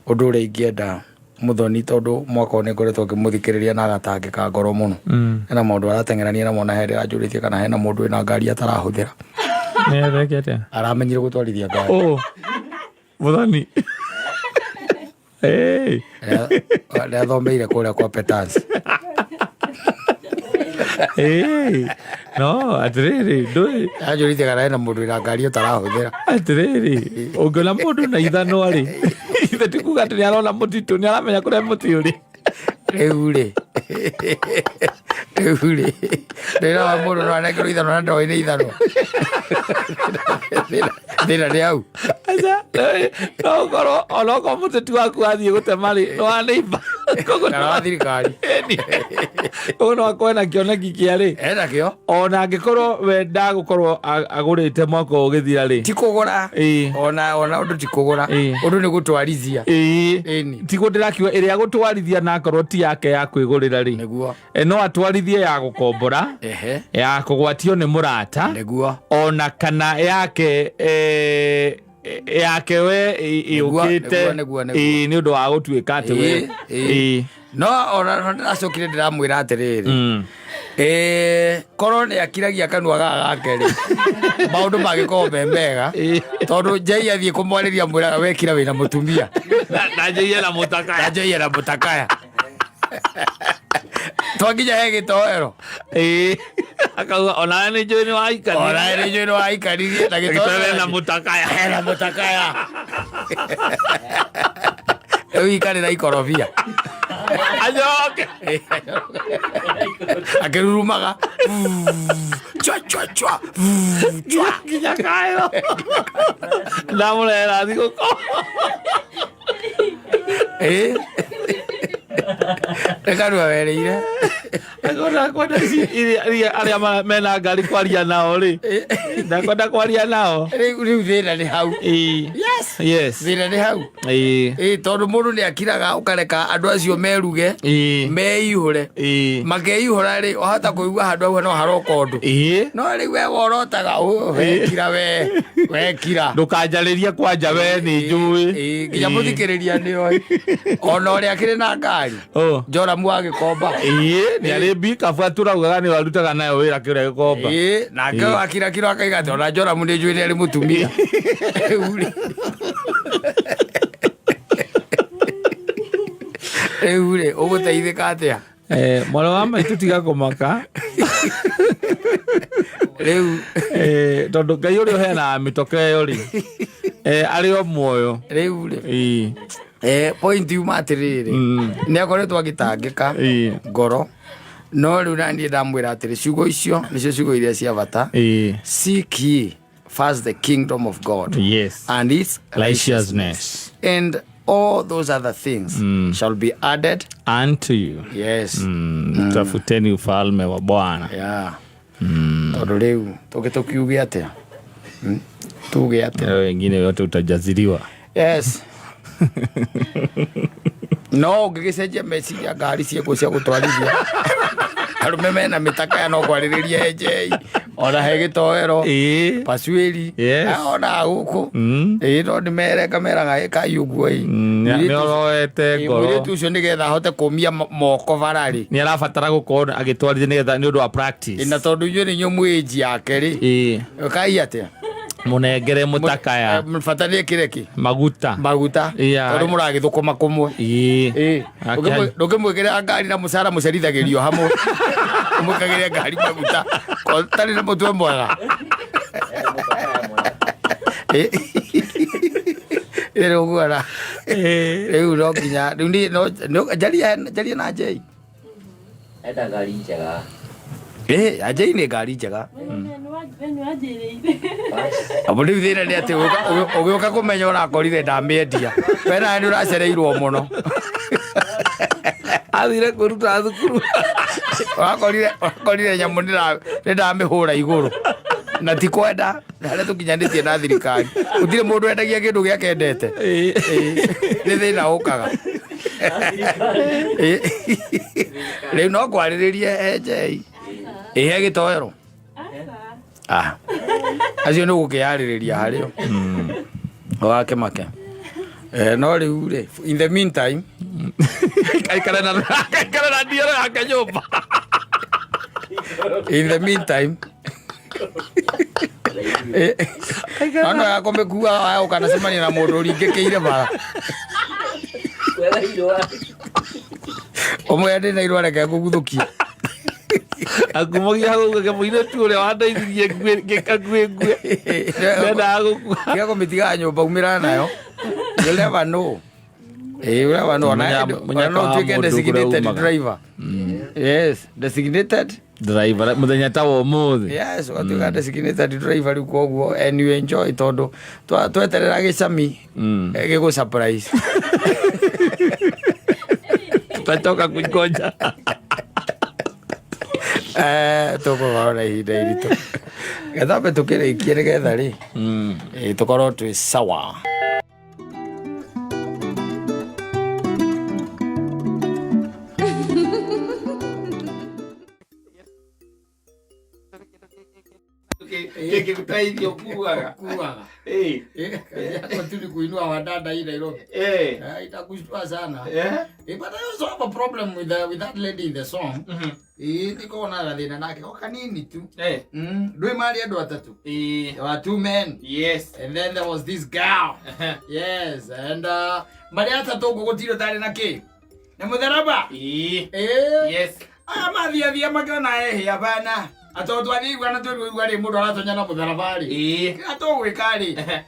ũndũ ũrĩa ingĩenda Muthoni tondũ mwaka ũyũ nĩngoretwo ngĩmũthikĩrĩria na agatangĩka ngoro mũno. Hena maũndũ arateng'erania namo na he ndĩranjũrĩtie kana hena mũndũ wĩna ngari atarahũthĩra. Nĩ athekete? Aramenyire gũtwarithia ngari. Oh. Muthoni. Hey. Nĩ athomeire kũrĩa kwa Petans. Hey. No, atĩrĩrĩ, ndũĩ Anjũrĩtie kana hena mũndũ wĩna ngari ũtarahũthĩra. Atĩrĩrĩ, ũngĩona mũndũ na ithanwa rĩ, ithe ti kuga atĩ nĩ arona mũtitũ, nĩ aramenya kũrĩa mũtĩ ũrĩ. Rĩu rĩ, rĩu rĩ, ndĩrawa mũndũ no anengerwo ithanwa na ndoĩ nĩ ithanwa. Thĩna nĩ hau. Aca, no ũkorwo onokorwo mũteti waku athiĩ gũtema rĩ, nĩ wa neighbor. Koguo Kana wa thirikari. Koguo no akorwo na kĩoneki kĩa rĩ, Ena kĩo. Ona angĩkorwo we ndagũkorwo agũrĩte mwaka ũyũ ũgĩthira rĩ. Ti kũgũra. Ĩĩ. Ona ũndũ ti kũgũra. Ĩĩ. Ũndũ nĩ gũtwarithia. Ĩĩ. Ĩni. Tiguo ndĩrakiuga ĩrĩa gũtwarithia na akorwo ti yake ya kwĩgũrĩra rĩ. Nĩguo. No atwarithie ya gũkombora. Ehe. Ya kũgwatio nĩ mũrata. Nĩguo. Ona kana yake yake we yũkĩte. Nĩguo, nĩguo, nĩguo. Ĩĩ, nĩ ũndũ wa gũtuĩka atĩ we. Ĩĩ, ĩĩ. Ĩĩ. No ona ndĩracokire ndĩramwĩra atĩrĩrĩ. Korwo nĩ akiragia kanua gaka gake rĩ, maũndũ mangĩkorwo me mega, tondũ Njei athiĩ kũmwarĩria mwĩraga wekira wĩna mũtumia. Na Njei ena mũtakaya. Na Njei ena mũtakaya. Twakinya he gĩtoero. Ĩĩ. Akauga onawe nĩ njũĩ nĩ waikanirie. Onawe nĩ njũĩ nĩ waikanirie na gĩtoero ena mũtakaya. Ena mũtakaya. Rĩu ikarĩra ikorobia. Anyoke. Akĩrurumaga. Chwa chwa chwa. Chwa. Nginya kayo. Ndamũrehera thigũkũ. Ĩĩ. Nĩ kanua wereire. Ndakwenda iria arĩa mena ngari kwaria nao rĩ. Ndakwenda kwaria nao. Rĩu thĩna nĩ hau. Ĩĩ. Yes. Yes. Thĩna nĩ hau. Ĩĩ. Ĩĩ, tondũ mũndũ nĩ akiraga ũkareka andũ acio meruge. Ĩĩ. Meihũre. Ĩĩ. Makeihũra rĩ, wahota kũigua handũ hau no haroka ũndũ. Ĩĩ. No rĩu we worotaga, wekira we, wekira. Ndũkanjarĩrie kwanja we nĩ njũĩ. Ĩĩ, nginya mũthikĩrĩria nĩoĩ. Ona ũrĩa akĩrĩ na ngari. Oh. Joramu wa Gĩkomba. Ĩĩ, nĩ arĩ mbikabu atũraugaga nĩ arutaga nayo wĩra kĩrĩa Gĩkomba. Ĩĩ, nake Ĩĩ. akira kiro akaiga atĩ ona Joramu nĩ njũĩ nĩ arĩ mũtumia. Rĩu rĩ. Rĩu rĩ, ũgũteithĩka atĩa? Mwarĩ wa maitũ tiga kũmaka. Rĩu. Tondũ Ngai ũrĩa ũheanaga mĩtoka ĩyo rĩ, arĩ o muoyo. Rĩu rĩ. Ĩĩ. Point yuma atĩrĩrĩ, nĩ akoretwo agĩtangĩka ngoro, no rĩu na niĩ ndamwĩra atĩrĩ, ciugo icio nĩcio ciugo iria cia bata. Seek ye first the kingdom of God Yes. and its righteousness, and all those other things shall be added unto you. Yes. Tafuteni ufalme wa Bwana. Yeah. Tondũ rĩu tũgĩtũkiuge atĩa? Tuge atĩa? Leo wengine yote utajaziliwa. Yes. No ũngĩgĩcenjia meciria ngari ciĩkũ cia gũtwarithia. Arũme mena mĩtaka ya no kwarĩrĩria njei. Ona he gĩtoero. Pasuĩri. Yes. Ona gũkũ. Ĩĩ no ndĩmere ngameraga ĩkai ũguo ĩ. Nĩ oroete ngoro. Mũirĩtu ũcio nĩgetha ahote kũmia moko bara rĩ. Nĩ arabatara gũkorwo agĩtwarithia nĩgetha nĩ ũndũ wa practice. Na tondũ inyuĩ nĩ inyuĩ mwĩ age yake rĩ. Ĩkai atĩa? Mũnengere mũtakaya. Bata nĩ ĩkĩre kĩ? Maguta. Maguta. Yeah. Tondũ mũragĩthũkũma kũmwe. Ĩĩ. Ndũngĩmwĩkĩrĩra ngari na mũcara mũcerithagĩrio hamwe. Ũmwĩkagĩre ngari maguta. Ko tarĩ na mũtwe mwega. Rĩu ũguo rĩu no nginya rĩu niĩ no njarie njarie na Jay. Enda ngari njega. Ĩĩ ya Jay nĩ ngari njega. Abo rĩu thĩna nĩ atĩ ũgĩũka kũmenya ũrakorire ndamĩendia. We nawe nĩ ũracereirwo mũno. Athire kwĩruta thukuru. Ũrakorire nyamũ nĩ ndamĩhũra igũrũ. Na ti kwenda harĩa tũkinyanĩtie na thirikari. Gũtirĩ mũndũ wendagia kĩndũ gĩake endete. Nĩ thĩna ũkaga. Rĩu no kwarĩrĩrie Jay. Ĩhe gĩtoero. Ah. Acio nĩ gũkĩarĩrĩria harĩo. Ũgakĩmake. No rĩu rĩ, in the meantime Kaikare na ndioro yake nyũmba. In the meantime no yakũmĩkua ũkanacemania na mũndũ ũringĩkĩire bara. Ũmwe ndĩ na irũa reke ngũguthũkie. Akumagia hau ũguo mũirĩtu ũrĩa wandeithirie ngĩka ngue ngue. Ndendaga gũkua. Tiga kũmĩtiga nyũmba umĩra nayo. You never know. You never know. Ona no ũtuĩke designated driver. Yes, designated driver mũthenya ta wa ũmũthĩ. Yes, ũgatuĩka designated driver rĩu koguo and you enjoy tondũ tweterera gĩcami gĩgũ surprise. Tutachoka kuingoja. Tũgũkorwo na ihinda iritũ. Gethambe tũkĩrĩkie nĩgetha rĩ. Tũkorwo twĩ sawa. Gĩgũteithia ũkuaga. Kuaga. Continue kuinua wadada hii Nairobi. Itakushtua sana. But I also have a problem with that lady in the song. Niko na gathina nake o kanini tu. Ndui mari andu atatu. There were two men. Yes. And then there was this girl. Yes, and mari atatu gũgũtirĩ ũtarĩ na kĩ? Na mũtharaba. Yes. Aya mathiathia makĩona ehĩa bana. Atondũ twathiĩ igua na twĩrwo igua rĩ mũndũ aratonya na mũtharaba rĩ. Kĩrĩa tũgwĩka rĩ.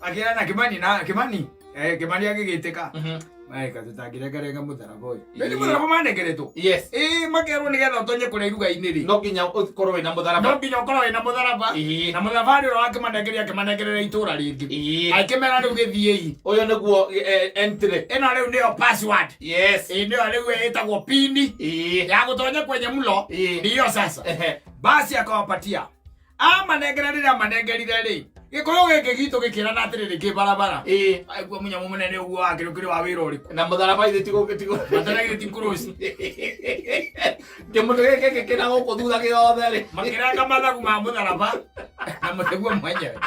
Akĩra na Kimani na Kimani. Kimani agĩgĩtĩka. Maika tũtangĩrengarenga mũtharaba ũyũ. Nĩ mũtharaba manengeretwo. Yes. Makerwo nĩgetha ũtonye kũrĩa iruga-inĩ rĩ. No nginya ũkorwo wĩna mũtharaba. No nginya ũkorwo wĩna mũtharaba. Na mũtharaba rĩ ũrĩa wakĩmanengeria akĩmanengerera itũra rĩngĩ. Akĩmera rĩu gĩthiĩi. Ũyũ nĩguo entry. Ĩno rĩu nĩyo password. Yes. Nĩyo rĩu ĩtagwo pini. Ya gũtonya kwenye mlo. Ndiyo sasa. Basi akawapatia. Amanengera rĩrĩa amanengerire rĩ. Gĩkũyũ gĩkĩ gitũ gĩkĩrana atĩrĩrĩ kĩ barabara. Aigua mũnyamũ mũnene ũguo wake ũkĩrĩ wa wĩra ũrĩkũ. Na mũtharaba ithe tigo tigo. Mũtharaba ithe ti cross. Kĩmũtĩ gĩkĩ gĩkĩra gũkũ thutha gĩothe rĩ. Makĩrenga mathagu ma mũtharaba na mũtĩ mwenyewe.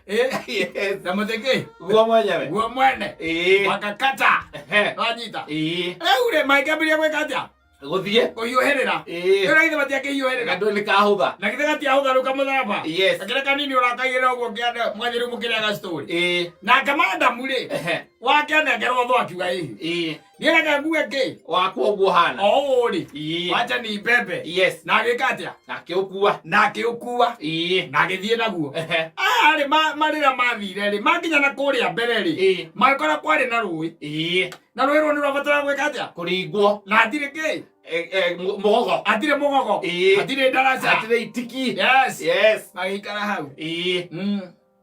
Yes. Na mũtĩ kĩ? Guo mwenyewe. Guo mwene. Wakakata. Wanyita. Rĩu rĩ mangĩambĩrĩria gwĩka atĩa? Gũthiĩ. Kũhiũhĩrĩra. Rĩu na githĩ matiakĩhiũhĩrĩra. Gandũ nĩ kahũtha. Na githĩ gatiahũtha rĩu kamũtharaba. Yes. Gakĩrĩ kanini ũrakaigĩrĩra ũguo kĩande mũgathiĩ rĩu mũkĩrĩaga story. Nake madamu rĩ. Wake anengerwo thũ akiuga ĩhĩ. Niĩ reke ngue kĩ? Wakwa ũguo hana. O ũũ rĩ. Wacha ni mbembe. Yes. Na agĩka atĩa? Na akĩũkua. Na akĩũkua. Na agĩthiĩ naguo. Aya rĩ marĩra mathire rĩ makinya na kũrĩa mbere rĩ. Magĩkora kwarĩ na rũĩ. Na rũĩ rũu nĩ rwabataraga gwĩka atĩa? Kũringwo. Na hatirĩ kĩ? Mũgogo. Hatirĩ mũgogo. Hatirĩ ndaraca. Hatirĩ itiki. Yes. Yes. Magĩikara hau.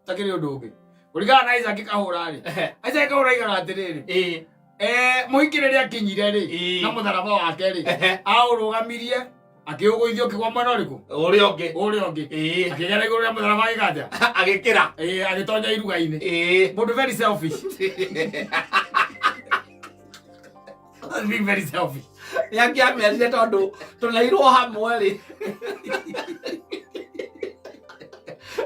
Takĩrĩ ũndũ ũngĩ. Kũringana na Isaac Kahũra rĩ. Isaac Kahũra aigaga atĩrĩrĩ. Mũhiki rĩrĩa akinyire rĩ na mũtharaba wake rĩ aũrũgamirie akĩũgũithia ũkĩgwa mwena ũrĩkũ? Ũrĩa ũngĩ. Ũrĩa ũngĩ. Akĩgera igũrũ rĩa mũtharaba agĩka atĩa? Agĩkĩra. Agĩtonya iruga-inĩ. Mũndũ very selfish. That's being very selfish. Nĩ angĩamerire tondũ tũneirwo hamwe rĩ.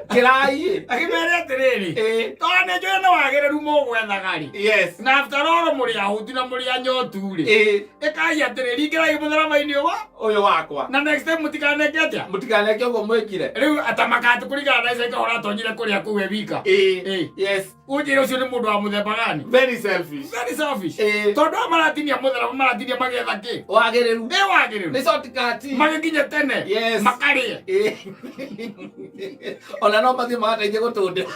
Kĩrai. Akĩmere atĩrĩrĩ, Ĩĩ. tondũ nĩ njũĩ nĩ wagĩrĩru mũgwethaga rĩ, Yes. na after all mũrĩ ahũtu na mũrĩ anyotu rĩ, Ĩĩ. ĩkai atĩrĩ, ringĩrai mũtharaba-inĩ ũyũ Ũyũ wakwa. Na next time mũtikaneke atĩa? Mũtikaneke ũguo mwĩkire. Rĩu atamakati kũringana na Isaika ũratonyire kũrĩa kũu e wika. Ĩĩ. Ĩĩ. Yes. Ũnjĩre ũcio nĩ mũndũ wa mũthemba gani? Very selfish. Very selfish. Ĩĩ. Tondũ aya maratinia mũtharaba, maratinia magĩetha kĩ? Wagĩrĩru. Nĩ wagĩrĩru. Nĩ shortcut. Magĩkinye tene. Yes. Makarĩe. Ĩĩ. Ona no mathiĩ magateithie gũtũndĩra.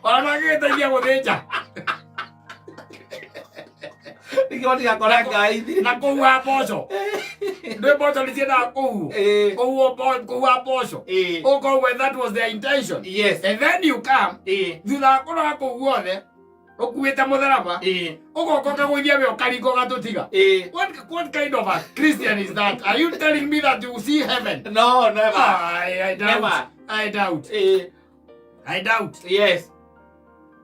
Ona magĩgĩteithia gũthĩnja. Nĩkĩo matigakora ngai thiri. Na kũhuha mboco. Ndũĩ mboco nĩ ciendaga kũhuhwo. Ĩĩ. Kũhuha mboco. Ĩĩ. Ũkoguo that was their intention. Yes. And then you come, Ĩĩ. thutha wa kũnoga kũu guothe, ũkuĩte mũtharaba, Ĩĩ. ũgoka ũkagũithia we ũkaringa ũgatũtiga. Ĩĩ. What kind of a Christian is that? Are you telling me that you see heaven? No, never. I doubt. Never. I doubt. Ĩĩ. I doubt. Yes.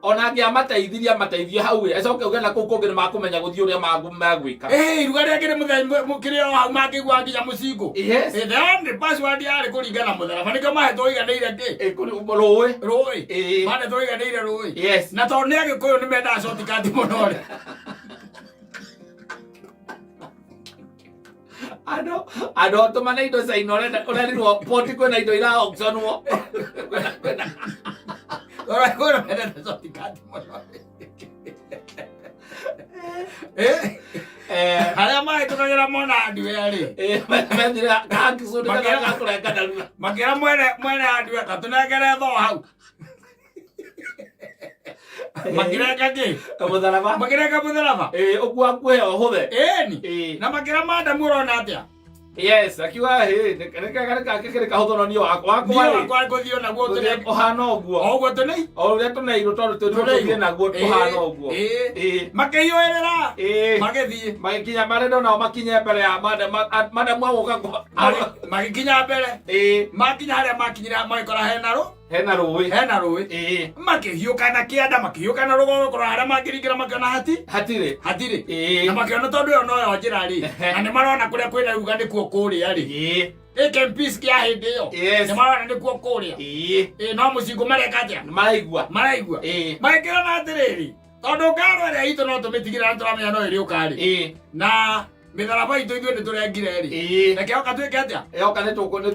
Ona angĩamateithirie amateithie hau ĩ, acoke uge na kũu kũngĩ nĩ makũmenya gũthiĩ ũrĩa magwĩka. Eh, iruga rĩangĩ nĩ mũthenya kĩrĩa o hau mangĩigua nginya mũcingũ. Yes. Eh, the only password yarĩ kũringa na mũtharaba nĩkĩo mahetwo iganĩire kĩ? Ĩ, kũrĩ rũĩ. Rũĩ. Ĩĩ. Mahetwo iganĩire rũĩ. Yes. Na tondũ nĩ Agĩkũyũ nĩ mendaga shortcut mũno rĩ. Andũ andũ atũmane indo China ũrenda ũrerirwo poti kwĩna indo ira auctionwo. Kwĩna kwĩna Agĩkũyũ nĩ mendete shortcut mũno. Eh, eh arĩa mahĩtũkagĩra mona hardware rĩ. eh methire kakicũndĩ kana gakũrenga narua. Makĩra mwene mwene hardware katũnengere thoo hau. Makĩrenga kĩ? Mũtharaba. Makĩrenga mũtharaba. Ĩ, ũguo akuhe ũhũthe. Ĩni. Ĩ. Na makĩra madamu ũrona atĩa? Yes, akiuga hĩ nĩ kega nĩ kake kĩrĩ kahũthũ no niĩ wakwa Niĩ wakwa rĩ. wakwa ngũthiĩ naguo Gũthiĩ tũrĩ ũhana ũguo. o ũguo tũnei. O ũrĩa tũneirwo tondũ tũtirwo tũthiĩ naguo tũhana ũguo. Ĩĩ. Ĩĩ. Makĩhiũĩrĩra. Ĩĩ. Magĩthiĩ. Magĩkinya marenda nao makinye mbere ya madam madam agũka kwa. Magĩkinya mbere. Ĩĩ. Makinya harĩa makinyire magĩkora hena rũ. Hena rũĩ. Hena rũĩ. Ĩĩ. Makĩhiũka na kĩanda, makĩhiũka na rũgongo kũrora harĩa mangĩringĩra makĩona hati. Hatirĩ. Hatirĩ. Ĩĩ. Na makĩona tondũ ĩyo noyo njĩra rĩ. Na nĩ marona kũrĩa kwĩna iruga nĩkuo kũrĩa rĩ. Ĩĩ. AKMPs kĩa hĩndĩ ĩyo. Yes. Nĩ marona nĩkuo kũrĩa. Ĩĩ. Ĩĩ no mũcingũ mareka atĩa? Nĩ maraigua. Maraigua. Ĩĩ. Magĩkĩrana atĩrĩrĩ, tondũ ngaro ĩrĩa itũ no tũmĩtigĩre na tũramenya no ĩrĩũka rĩ. Ĩĩ. Na mĩtharaba itũ ithuĩ nĩ tũrengire rĩ. Ĩĩ. Reke yoka twĩke atĩa? Yoka nĩ tũkũ nĩ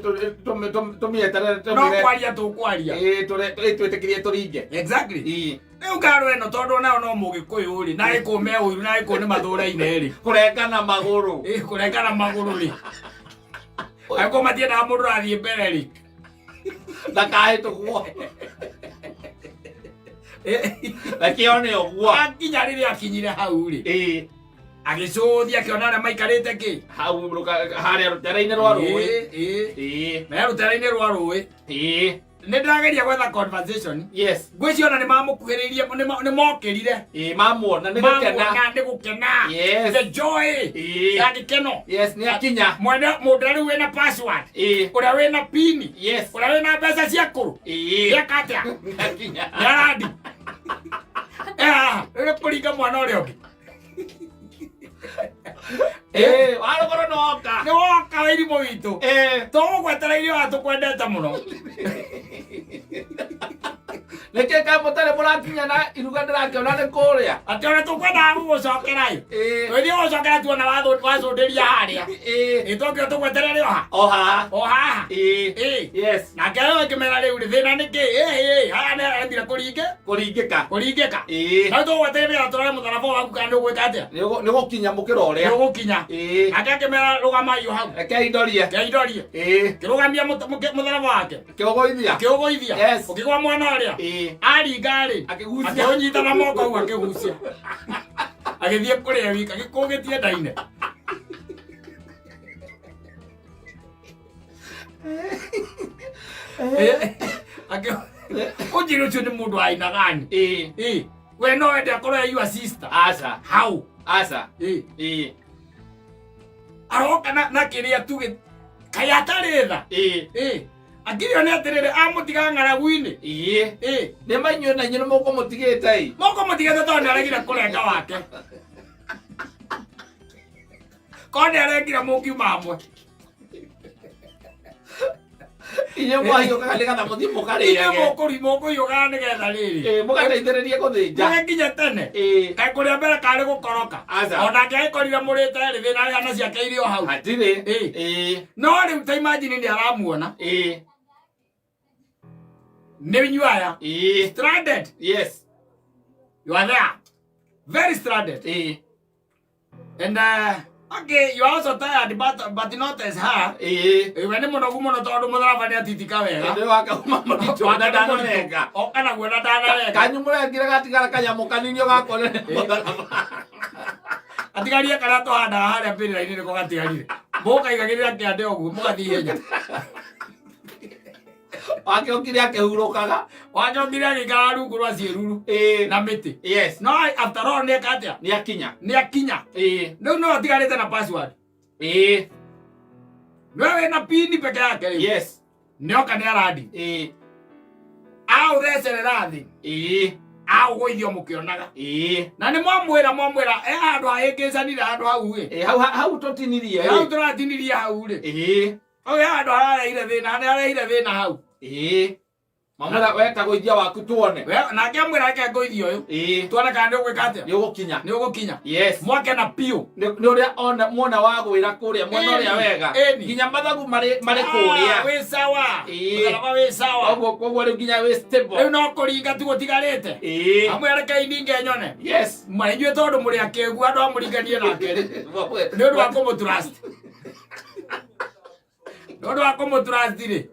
tũmĩeterere No tũmĩre. kwaria tũkwaria. Ĩĩ tũre twĩtĩkĩrie tũringe. Exactly. Ĩĩ. Rĩu ngaro ĩno tondũ nayo no mũgĩkũyũ rĩ, na gĩkũyũ me ũiru na gĩkũyũ nĩ mathũraine rĩ. Kũrengana magũrũ. Ĩĩ kũrengana magũrũ rĩ. Agĩkũyũ matiendaga mũndũ ũrathiĩ mbere rĩ. Ndakahĩtũkwo. Reke one ũguo. Akinya rĩrĩa akinyire hau rĩ. Ĩĩ. Agĩcũthia akĩona arĩa maikarĩte kĩ? Hau harĩa rũtere-inĩ rwa rũĩ. Ĩĩ, ĩĩ. Ĩĩ. Me rũtere-inĩ rwa rũĩ. Ĩĩ. Nĩ ndĩrageria gwetha conversation. Yes. Ngwĩciria ona nĩ mamũkuhĩrĩirie, nĩ mokĩrire. Ĩĩ mamuona nĩ gũkena. Mamuona nĩ gũkena. Yes. The joy. Ĩĩ. Ya gĩkeno. Yes, nĩ akinya. Mwene mũndũ ũrĩa rĩu wĩna password. Ĩĩ. Ũrĩa wĩna pini. Yes. Ũrĩa wĩna mbeca cia kũrũ. Ĩĩ. Nĩeka atĩa? Nĩ akinya. Nĩ arandi. Eh, haha, rĩu nĩ kũringa mwana ũrĩa ũngĩ. Ĩĩ, warũgũrũ nĩ woka. Nĩ woka wĩ irimũ witũ. Ĩĩ. Tũgũgwetereire o tũkwendete mũno. Nĩkĩ kaĩ mũtarĩ mũrakinya na iruga ndĩrakĩona nĩ kũrĩa? Atĩ ona tũkwendaga gũgũcokera ĩ. Ĩĩ. Tũgĩthiĩ gũgũcokera tuona wacũndĩria harĩa. Ĩĩ. Ĩ tũkĩo tũgweterere o ha. O haha. O haha. Ĩĩ. Ĩĩ. Yes. Nake rĩu akĩmera rĩu rĩ thĩna nĩ kĩ? Ĩ ĩ haha nĩ arendire kũringe Kũringĩka. kũringĩka. Ĩĩ. Na rĩu tũgũgweterera tũrore mũtharaba waku kana nĩ ũgwĩka atĩa? Nĩ ũgũkinya mũkĩra Nĩ ũrĩa. ũgũkinya. Ĩĩ. Nake akĩmera rũgamai o hau. Rekei ndorie. Rekei ndorie. Ĩĩ. Kĩrũgamia mũtharaba wake. Kĩũgũithia. Akĩũgũithia. Yes. Ũkĩgwa mwana ũrĩa. Ĩĩ. Aringa rĩ. Akĩgucia. Akĩũnyita na moko ũguo akĩgucia. Agĩthiĩ kũrĩa wika gĩkũgĩtie ndaine. Ũnjĩre ũcio nĩ mũndũ wa aina gani? Ĩĩ. Ĩĩ. We no wende akorwo e your sister. Aca. How? Aca. Ĩĩ. Ĩĩ. Aroka na kĩrĩa tu kaĩ atarĩ tha. Ĩĩ. Ĩĩ. Akĩrio nĩ atĩrĩrĩ amũtiga ng'aragu-inĩ. Ĩĩ. Ĩĩ. Nĩ mainyuĩ na inyuĩ nĩ mũkũmũtigĩte ĩ. Moko mũtigĩte tondũ nĩ aregire kũrenga wake. Korwo nĩ arengire mũngiuma hamwe. Inyuĩ mwahiũkaga nĩgetha mũthiĩ Inyuĩ mũkarĩage. mũkũhiũkaga nĩgetha rĩrĩ. Ĩĩ, mũgateithĩrĩrie gũthĩnja. Mũgĩkinye tene. Ĩĩ. Kaĩ kũrĩa mbere karĩ gũkoroka. Aca. Onake agĩkorire mũrĩte rĩ thĩna ciana ciake irĩ o hau. Hatirĩ. Ĩĩ. Ĩĩ. No rĩu ta imagine nĩ aramuona. Ĩĩ. Nĩ inyuĩ aya. Ĩĩ. Stranded. Yes. You are there. Very stranded. Ĩĩ. And okay, you are also tired but not as her. Ĩĩ. We nĩ mũnogu mũno tondũ mũtharaba nĩ atitika wega. Nĩ wakauma mũritũ na ndanarenga. Oka naguo na ndanarenga. Kanyu mũrengire gatigara kanyamũ kanini ũgakorere mũtharaba. Atigarie karĩa tũhandaga harĩa mbĩrĩra-inĩ nĩko gatigarire. Mũkaigagĩrĩra kĩande ũguo mũgathiĩ ihenya. Wake okire akĩhurũkaga. Wacokire agĩikara rungu rwa ciĩruru Ĩĩ. na mĩtĩ. Yes. No after all nĩ eka atĩa? Nĩ akinya. Nĩ akinya. Ĩĩ. Rĩu no atigarĩte na password. Ĩĩ. Nĩwe wĩna pini peke yake rĩu. Yes. Nĩoka nĩ arandi. Ĩĩ. Aũthecerera thĩ. Ĩĩ. Aũgũithio mũkĩonaga. Ĩĩ. Na nĩ mwamwĩra e handũ hahĩngĩcanire handũ hau ĩ. Ĩĩ, hau hau tũtinirie. Hau tũratinirie hau rĩ. Ĩĩ. Hau he handũ harareire thĩna, nĩ hareire thĩna hau. Ĩĩ. Mamwĩra weta gũithia waku tuone. Nake amwĩra reke ngũithie ũyũ. Ĩĩ. Tuone kana nĩ ũgwĩka atĩa. Nĩ ũgũkinya. Nĩ ũgũkinya. Yes. Mwake na piũ. Nĩ ũrĩa ona mwona wa gwĩra kũrĩa mwena ũrĩa wega. Ĩni. Nginya mathagu marĩ kũrĩa. Wĩ sawa. Ĩĩ. Mũtharaba wĩ sawa. Koguo koguo rĩu nginya wĩ stable. Rĩu no kũringa tu gũtigarĩte. Ĩĩ. Amwĩra reke ininge nyone. Yes. Ma inyuĩ tondũ mũrĩ akĩgu andũ amũringanie nake rĩ. Nĩ ũndũ wa kũmũtrust. Nĩ ũndũ wa kũmũtrust rĩ.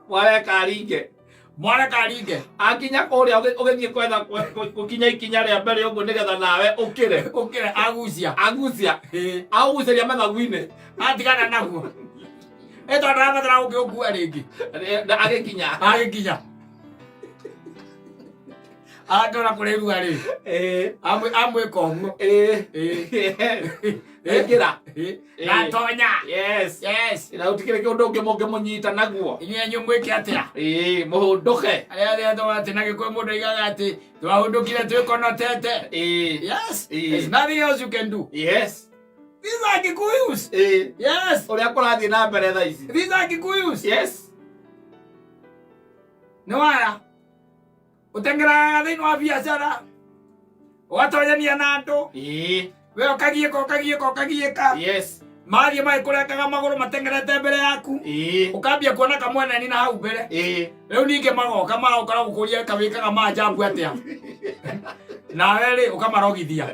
Mwareka aringe. Mwareka aringe. Akinya kũrĩa ũgĩthiĩ kwetha gũkinya ikinya rĩa mbere ũguo nĩgetha nawe ũkĩre. Ũkĩre agucia. Agucia. Ĩĩ. Agucĩria mathagu-inĩ. Atigana naguo. Ĩ tondũ arabatara gũkĩũkua rĩngĩ. Na agĩkinya. Agĩkinya. Akĩona kũrĩ rua rĩ. Ĩĩ. Amwĩka ũguo. Ĩĩ. Ĩĩ. Ĩngĩra. Ĩĩ. Na tonya. Yes. Yes. Na gũtikĩrĩ kĩũndũ ũngĩ mũngĩmũnyita naguo. Inyuĩ inyuĩ mwĩke atĩa? Ĩĩ, mũhũndũke. Arĩa arĩa twa atĩ na gĩkũyũ mũndũ aigaga atĩ twahũndũkire twĩkonotete. Ĩĩ. Yes. Ĩĩ. There's nothing else you can do. Yes. These are Kikuyus. Ĩĩ. Yes. Ũrĩa kũrathiĩ na mbere thaa ici. These are Kikuyus. Yes. Nĩ waya. Ũteng'eraga thĩinĩ wa biacara. Ũgatonyania na andũ. Ĩĩ. We ũkagiĩka ũkagiĩka ũkagiĩka. Yes. Mathiĩ magĩkũrengaga magũrũ mateng'erete mbere yaku. Ĩĩ. Ũkambia kuona kamweneni na hau mbere. Ĩĩ. Rĩu ningĩ magoka magoka gũkũria kawĩkaga manjambu atĩa. Nawe rĩ ũkamarogithia.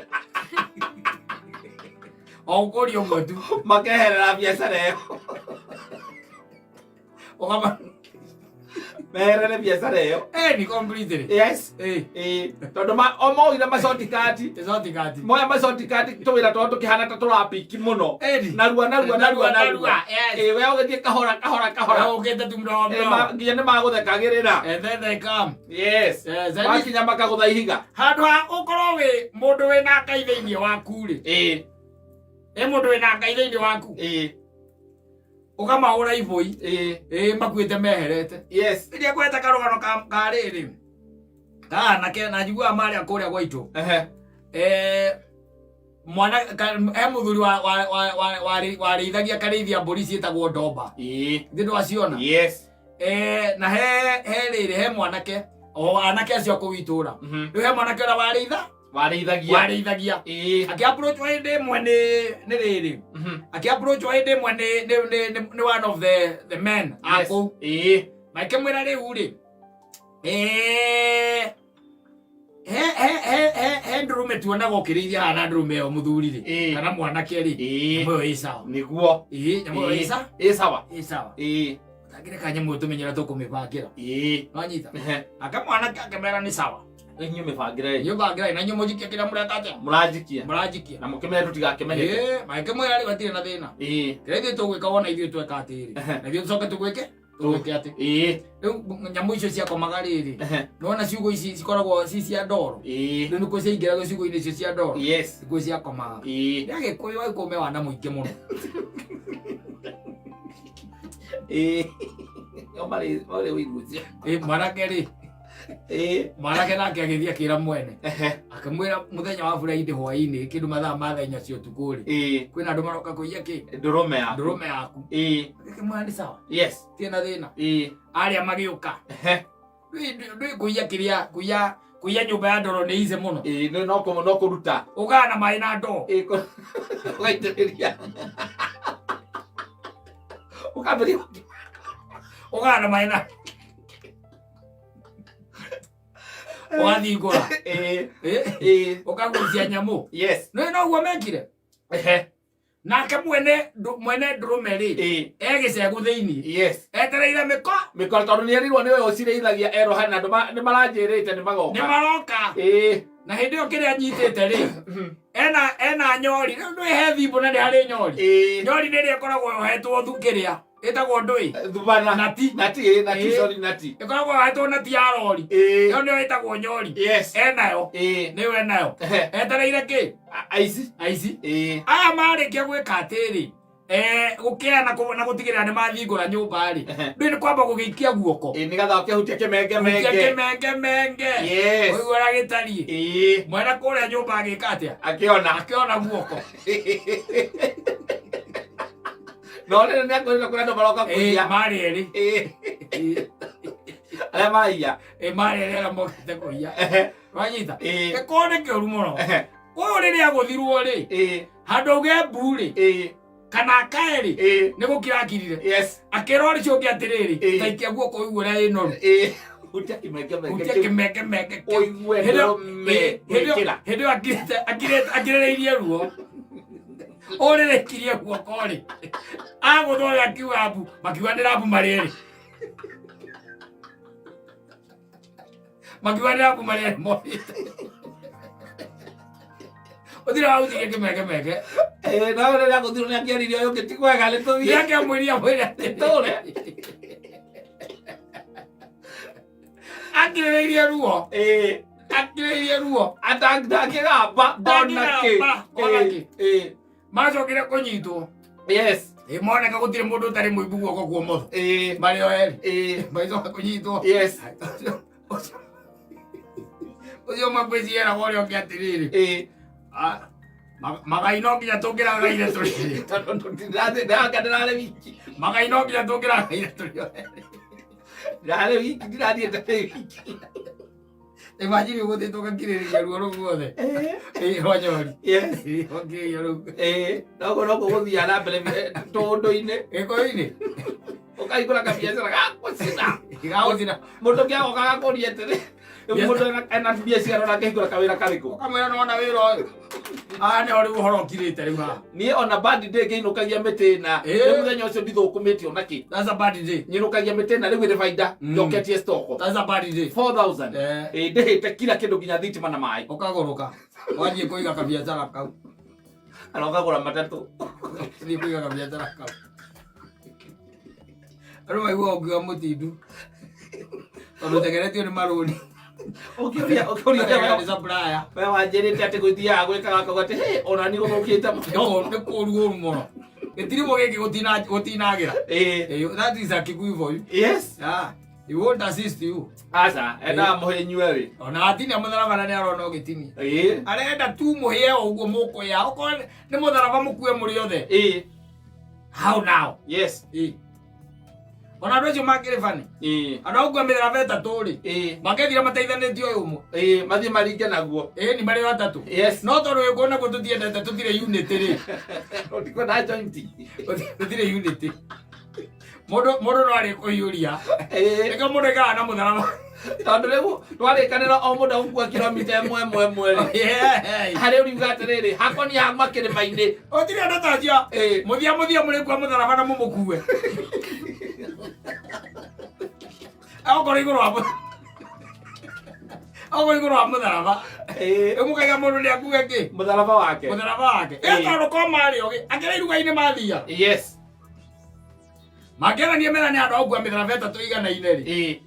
O gũkũria ũmwe tu. Makeherera biacara ĩyo. Ũkama Meherere biacara ĩyo. Ni completely. Yes. Ĩĩ. Ĩĩ. Tondũ o moire macotikati. Ĩcotikati. Moya macotikati tũwĩra twao tũkĩhana ta tũrapiki mũno. Ĩni. Narua narua narua narua. Yes. Ĩĩ, we ũgĩthiĩ kahora kahora kahora. Ũkĩte tu mdogo Ĩĩ, mdogo. nginya nĩ magũthekagĩrĩra. And then they come. Yes. Yes, and Makinya makagũtha ihiga. Handũ ha ũkorwo wĩ mũndũ wĩna Ngai thĩinĩ waku rĩ. Ĩĩ. Ĩ mũndũ wĩna Ngai thĩinĩ waku. Ĩĩ. Ũkamahũra ibũi. Ĩĩ. Ĩĩ makuĩte meherete. Yes. Rĩrĩa ngweta karũgano ka rĩrĩ. Ka anake na njiguaga marĩa kũrĩa gwaitũ. Ehe. Mwana he mũthuri warĩithagia karĩithia mbũri ciĩtagwo ndomba. Ĩĩ. Thĩ ndwaciona? Yes. Na he rĩrĩ he mwanake o anake acio a kũu itũũra. Rĩu he mwanake ũrĩa warĩitha? Warĩithagia. Warĩithagia. Ĩĩ. Akĩ approach hĩndĩ ĩmwe nĩ rĩrĩ. Akĩ approach hĩndĩ ĩmwe nĩ one of the men a Yes. kũu. Ĩĩ. Makĩmwĩra rĩu rĩ. He ndũrũme tuonaga ũkĩrĩithia haha na ndũrũme ĩyo mũthuri rĩ. Ĩĩ. Kana mwanake rĩ. Ĩĩ. Nyamũ ĩyo ĩ sawa. Nĩguo. Ĩĩ, nyamũ ĩyo ĩ sawa. Ĩ sawa. Ĩ sawa. Ĩĩ. Ũtangĩreka nyamũ ĩyo tũmenyera tũkũmĩbangĩra. Ĩĩ. Nwanyita. Ehe. Nake mwanake akĩmera nĩ sawa. Inyuĩ mĩbangĩre. Inyuĩ bangĩrai na inyuĩ mũnjikie kĩrĩa mũreka atĩa? Mũranjikia. Mũranjikia. Na mũkĩmere tũtigakĩmenyeke. Ĩĩ, magĩkĩmwĩra rĩu hatirĩ na thĩna. Ĩĩ. Kĩrĩa ithuĩ tũgwĩka wona ithuĩ tweka atĩrĩ. Na ithuĩ tũcoke tũgwĩke? Tũgwĩke atĩ. Ĩĩ. Rĩu nyamũ icio ciakomaga rĩrĩ. Ehe. Nĩwona ciugũ ici cikoragwo ci cia ndoro. Ĩĩ. Rĩu nĩkuo ciaingĩraga ciugũ-inĩ icio cia ndoro. Yes. Nĩkuo ciakomaga. Ĩĩ. Nĩ Agĩkũyũ Agĩkũyũ me wana mũingĩ mũno. Ĩĩ. O marĩ ũiru ũcio. Ĩĩ, mwanake rĩ. Mwanake nake agĩthiĩ akĩra mwene, akĩmwĩra mũthenya wa Friday hwaĩ-inĩ kĩndũ mathaa ma thaa 4 cia ũtukũ rĩ, kwĩna andũ maroka kũiya kĩ? Ndũrũme yaku. Ndũrũme yaku. Akĩmwĩra nĩ sawa, tirĩ na thĩna. Arĩa magĩũka, ndũĩ kũiya kĩrĩa, kũiya kũiya nyũmba ya ndoro nĩ ice mũno. Ĩĩ, no no kũruta. Ũgana na maĩ na ndoo. Ĩĩ, ũgaitĩrĩria. Ũkambĩrĩria. Ũgana na maĩ na ũgathingũra. Ũkagucia nyamũ. Nĩ noguo mekire. Nake mwene mwene ndũrũme rĩ, e gĩcegũ thĩinĩ, etereire mĩko. Mĩkora, tondũ nĩ erirwo nĩwe ũcirĩithagia, erwo hena andũ nĩ maranjĩrĩte nĩ magoka. Nĩ maroka. Na hĩndĩ ĩyo kĩrĩa anyitĩte rĩ, ena nyori. Rĩu ndũĩ he thimbũ na nĩ harĩ nyori. Nyori nĩ ĩrĩa ĩkoragwo yohetwo thu kĩrĩa ĩtagwo ndũĩ Thubana. Nati. Nati, ĩĩ, nati, sorry, nati. Ĩkoragwo yohetwo nati ya rori. Ĩyo nĩyo ĩtagwo nyori. Enayo. Nĩyo enayo. Etereire kĩ? Aici. Aici. Aya marĩkia gwĩka atĩrĩ, gũkĩa na gũtigĩrĩra nĩ mathingũra nyũmba rĩ, ndũĩ nĩ kwamba gũgĩikia guoko. Ĩĩ, nĩgetha ũkĩhutia kĩmenge Hutia menge. Kĩmenge menge. Ũigua ũrĩa gĩtariĩ. Mwene kũrĩa nyũmba agĩka atĩa? Akĩona. Akĩona guoko. No rĩrĩ nĩ akwĩrire kũrĩa andũ maroka kũiya. Marĩ erĩ. Arĩa maraiya. Marĩ erĩ arĩa mokĩte kũiya. Wanyita? Gĩkorwo nĩ kĩũru mũno. Ũyũ rĩrĩa agũthirwo rĩ, handũ auge mbu rĩ, kana akae rĩ, nĩ gũkira akirire. Akĩra ũrĩa ũngĩ atĩrĩrĩ, taikia guoko ũigue ũrĩa ĩ noru. Hutia kĩmenge menge. Hutia kĩmenge menge kĩu. Ũigue Hĩndĩ ĩyo- ndũrũme hĩndĩ ĩyo- gwĩkĩra. Hĩndĩ ĩyo akirĩrĩirie ruo. Ũrĩrĩkirie guoko rĩ, agũthwo ũrĩa akiuga mbu, makiuga nĩ rambu marĩ erĩ. Makiuga nĩ rambu marĩ erĩ morĩte. Ũthire wahutirie kĩmenge menge. No rĩrĩa agũthirwo nĩ akĩaririe ũyũ ũngĩ, ti kwega nĩ tũthiĩ. Nĩ akĩamwĩrire amwĩre atĩrĩ, Tũre. Akirĩrĩirie ruo. Akirĩrĩirie ruo. Ndangĩgamba ona kĩ. Ndangĩgamba ona kĩ. Macokire kũnyitwo. Moneka gũtirĩ mũndũ ũtarĩ mũimbu guoko kwa ũmotho. Marĩ o erĩ. Magĩcoka kũnyitwo. Ũcio ũmwe ngwĩciria ũrĩa ũngĩ atĩrĩrĩ. Magai no nginya tũngĩragaire tũrĩ erĩ. Tondũ ndĩranga ndĩrarĩ wiki. Magai no nginya tũngĩragaire tũrĩ o erĩ. Ndĩrarĩ wiki, ndirathiĩte ndĩ wiki. Imagine ũgũthiĩ tũgakirĩrĩria ruo rũu ruothe. Rwa nyori. Rwakirĩrĩria rũu. Noguo noguo gũthiaga na mbere tũũndũ-inĩ. Gĩkũyũ-inĩ. Ũkahingũra kabiacara gagũcina. Gagũcina. Mũndũ ũngĩ agoka agakũria atĩrĩ, mũndũ ena mbia cigana ũna angĩhingũra kawĩra karĩkũ? Ũkamwĩra nĩwona wĩra ũyũ. Haha nĩho rĩu ũhoro ũkirĩte rĩu haha. Niĩ ona bad day ngĩinũkagia mĩtĩ ĩna. Rĩu mũthenya ũcio ndithũkũmĩte ona kĩ. That's a bad day. Nyinũkagia mĩtĩ ĩna rĩu ĩrĩ baida. Njoketie stock. That's a bad day. 4000. Ĩĩ, ndĩhĩte kila kĩndũ nginya thitima na maĩ. Ũkagũrũka. Wathiĩ kũiga kabiacara kau. Kana ũkagũra matatũ. Wathiĩ kũiga kabiacara kau. Andũ maiguaga ũkiuga mũtindu. Tondũ ũtengeretio nĩ marũni. Ũkĩũria, ũkĩũria Ũkarehe nĩ supplier. We wanjĩrĩte atĩ gũthiaga gwĩkaga akauga atĩ, hey, ona niĩ gũthũkĩte mũno. Nĩ kũũru ũru mũno. Gĩtiribũ gĩkĩ gũtinagĩra. That is a Kikuyu for you. Yeah. He won't assist you. Aca, endaga mũhĩnyue wĩ. Ona atinia mũtharaba na nĩ arona ũgĩtinia. Arenda tu mũhĩe o ũguo mũkũya. Okorwo nĩ mũtharaba mũkue mũrĩ othe. How now? Ona andũ acio makĩrĩ bani. Andũ a gũkua mĩtharaba ĩtatũ rĩ. Makethira mateithanĩtie ũyũ ũmwe. Mathiĩ maringe naguo. Nĩ marĩ o atatũ. No tondũ wĩ naguo tũtiendete, tũtirĩ unity rĩ. Tũtikwenda joint. Tũtirĩ unity. Mũndũ no arĩ kũhiũria. Nĩkĩo mũndũ aikaraga na mũtharaba. Tondũ rĩu twarĩkanĩra o mũndũ agũkua kilomita ĩmwe ĩmwe ĩmwe rĩ. Harĩ ũriuga atĩrĩrĩ, hakwa niĩ hauma kĩrĩma-inĩ. Gũtirĩ andũ ta acio. Mũthia mũthia mũrĩkua mũtharaba na mũmũkue. Okorwo igũrũ wa okorwo igũrũ wa mũtharaba. Rĩu mũkaiga mũndũ nĩ akue kĩ? Mũtharaba wake. Mũtharaba wake. Tondũ ko marĩ ogĩ, akĩra iruga-inĩ mathia. Makĩarania mera nĩ andũ a gũkua mĩtharaba ĩtatũ igana-inĩ rĩ.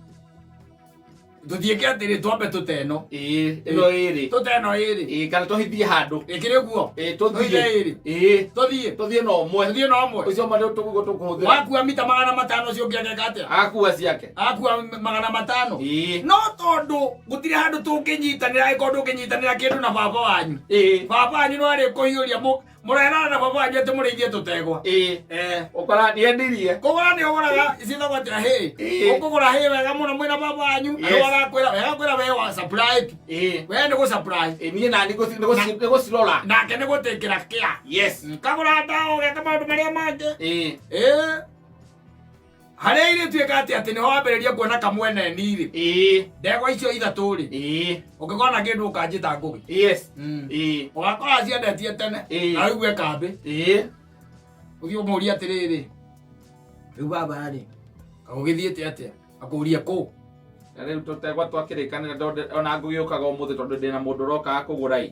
Tũthiĩke atĩrĩ, twambe tũteno. Ĩĩ, ĩno ĩrĩ. Tũteno ĩrĩ. Ĩĩ, kana tũhithie handũ. Ĩkĩrĩ ũguo. Ĩĩ, Tũhithe tũthiĩ. ĩrĩ. Ĩĩ. Tũthiĩ. Tũthiĩ na ũmwe. Tũthiĩ na ũmwe. Ũcio ũmwe nĩ tũguo tũkũhũthĩra. Wakua mita 500 ũcio ũngĩ ageka atĩa? Akua ciake. Akua 500. Ĩĩ. No tondũ gũtirĩ handũ tũngĩnyitanĩra, angĩkorwo ndũngĩnyitanĩra kĩndũ na baba wanyu. Ĩĩ. Baba wanyu no arĩ kũhiũria mũrerana na baba wanyu atĩ mũrĩithie tũtegwa. Ĩĩ. Eh. Ũkora nĩendirie. Kũgũra nĩ ũgũraga ciĩtagwo atĩa hĩ? Ĩĩ. Ũkũgũra hĩ wega mũno mwĩna baba wanyu. Yes. Andũ agakwĩra wega kwĩra we wa supply tu. Ĩĩ. We nĩ gũ supply. Ĩĩ, niĩ nani nĩgũcirora. Nake nĩ gũtĩkĩra kĩa. Yes. Kagũra ndawa ũgeka maũndũ marĩa mangĩ. Ĩĩ. Ĩĩ. Harĩa irĩtuĩka atĩ atĩ nĩho wambĩrĩria kuona kamweneni rĩ. Ĩĩ. Ndegwa icio ithatũ rĩ. Ĩĩ. Ũngĩkona kĩndũ ũkanjĩta Ngũgĩ. Yes. Ĩĩ. Ũgakora ciendetie tene. Ĩĩ. Na ũigue kambĩ. Ĩĩ. Ũthiĩ ũmũrie atĩrĩrĩ. Rĩu baba rĩ. Gũgĩthiĩte atĩa? Akũrie kũ? Na rĩu tũtegwa twakĩrĩkanĩra ona ngũgĩũkaga ũmũthĩ tondũ ndĩna mũndũ ũrokaga kũgũra ĩ.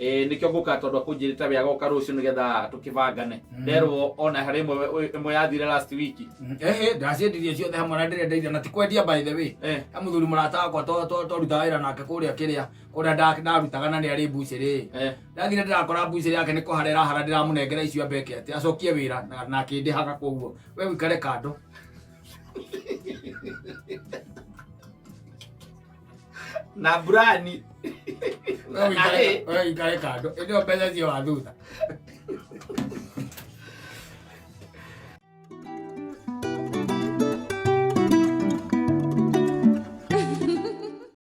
Ĩĩ, nĩkĩo ngũkaga tondũ akũnjĩrĩte we agoka rũciũ nĩgetha tũkĩbangane. Nderwo ona harĩ ĩmwe yathire last week. Ehe, ndaciendirie ciothe hamwe na ndĩrenda irio na ti kwendia by the way. Eh. He mũthuri mũrata wakwa twarutaga wĩra nake kũrĩa kĩrĩa kũrĩa ndarutaga na nĩ arĩ mbucĩrĩ. Eh. Ndathire ndĩrakora mbucĩrĩ yake nĩ kũhara ĩrahara, ndĩramũnengera icio ambeke atĩ acokie wĩra na akĩndĩhaga, koguo we ũikare kando. Na brani. We ũikare kando. Ĩndĩ ĩyo mbeca cio wa thutha.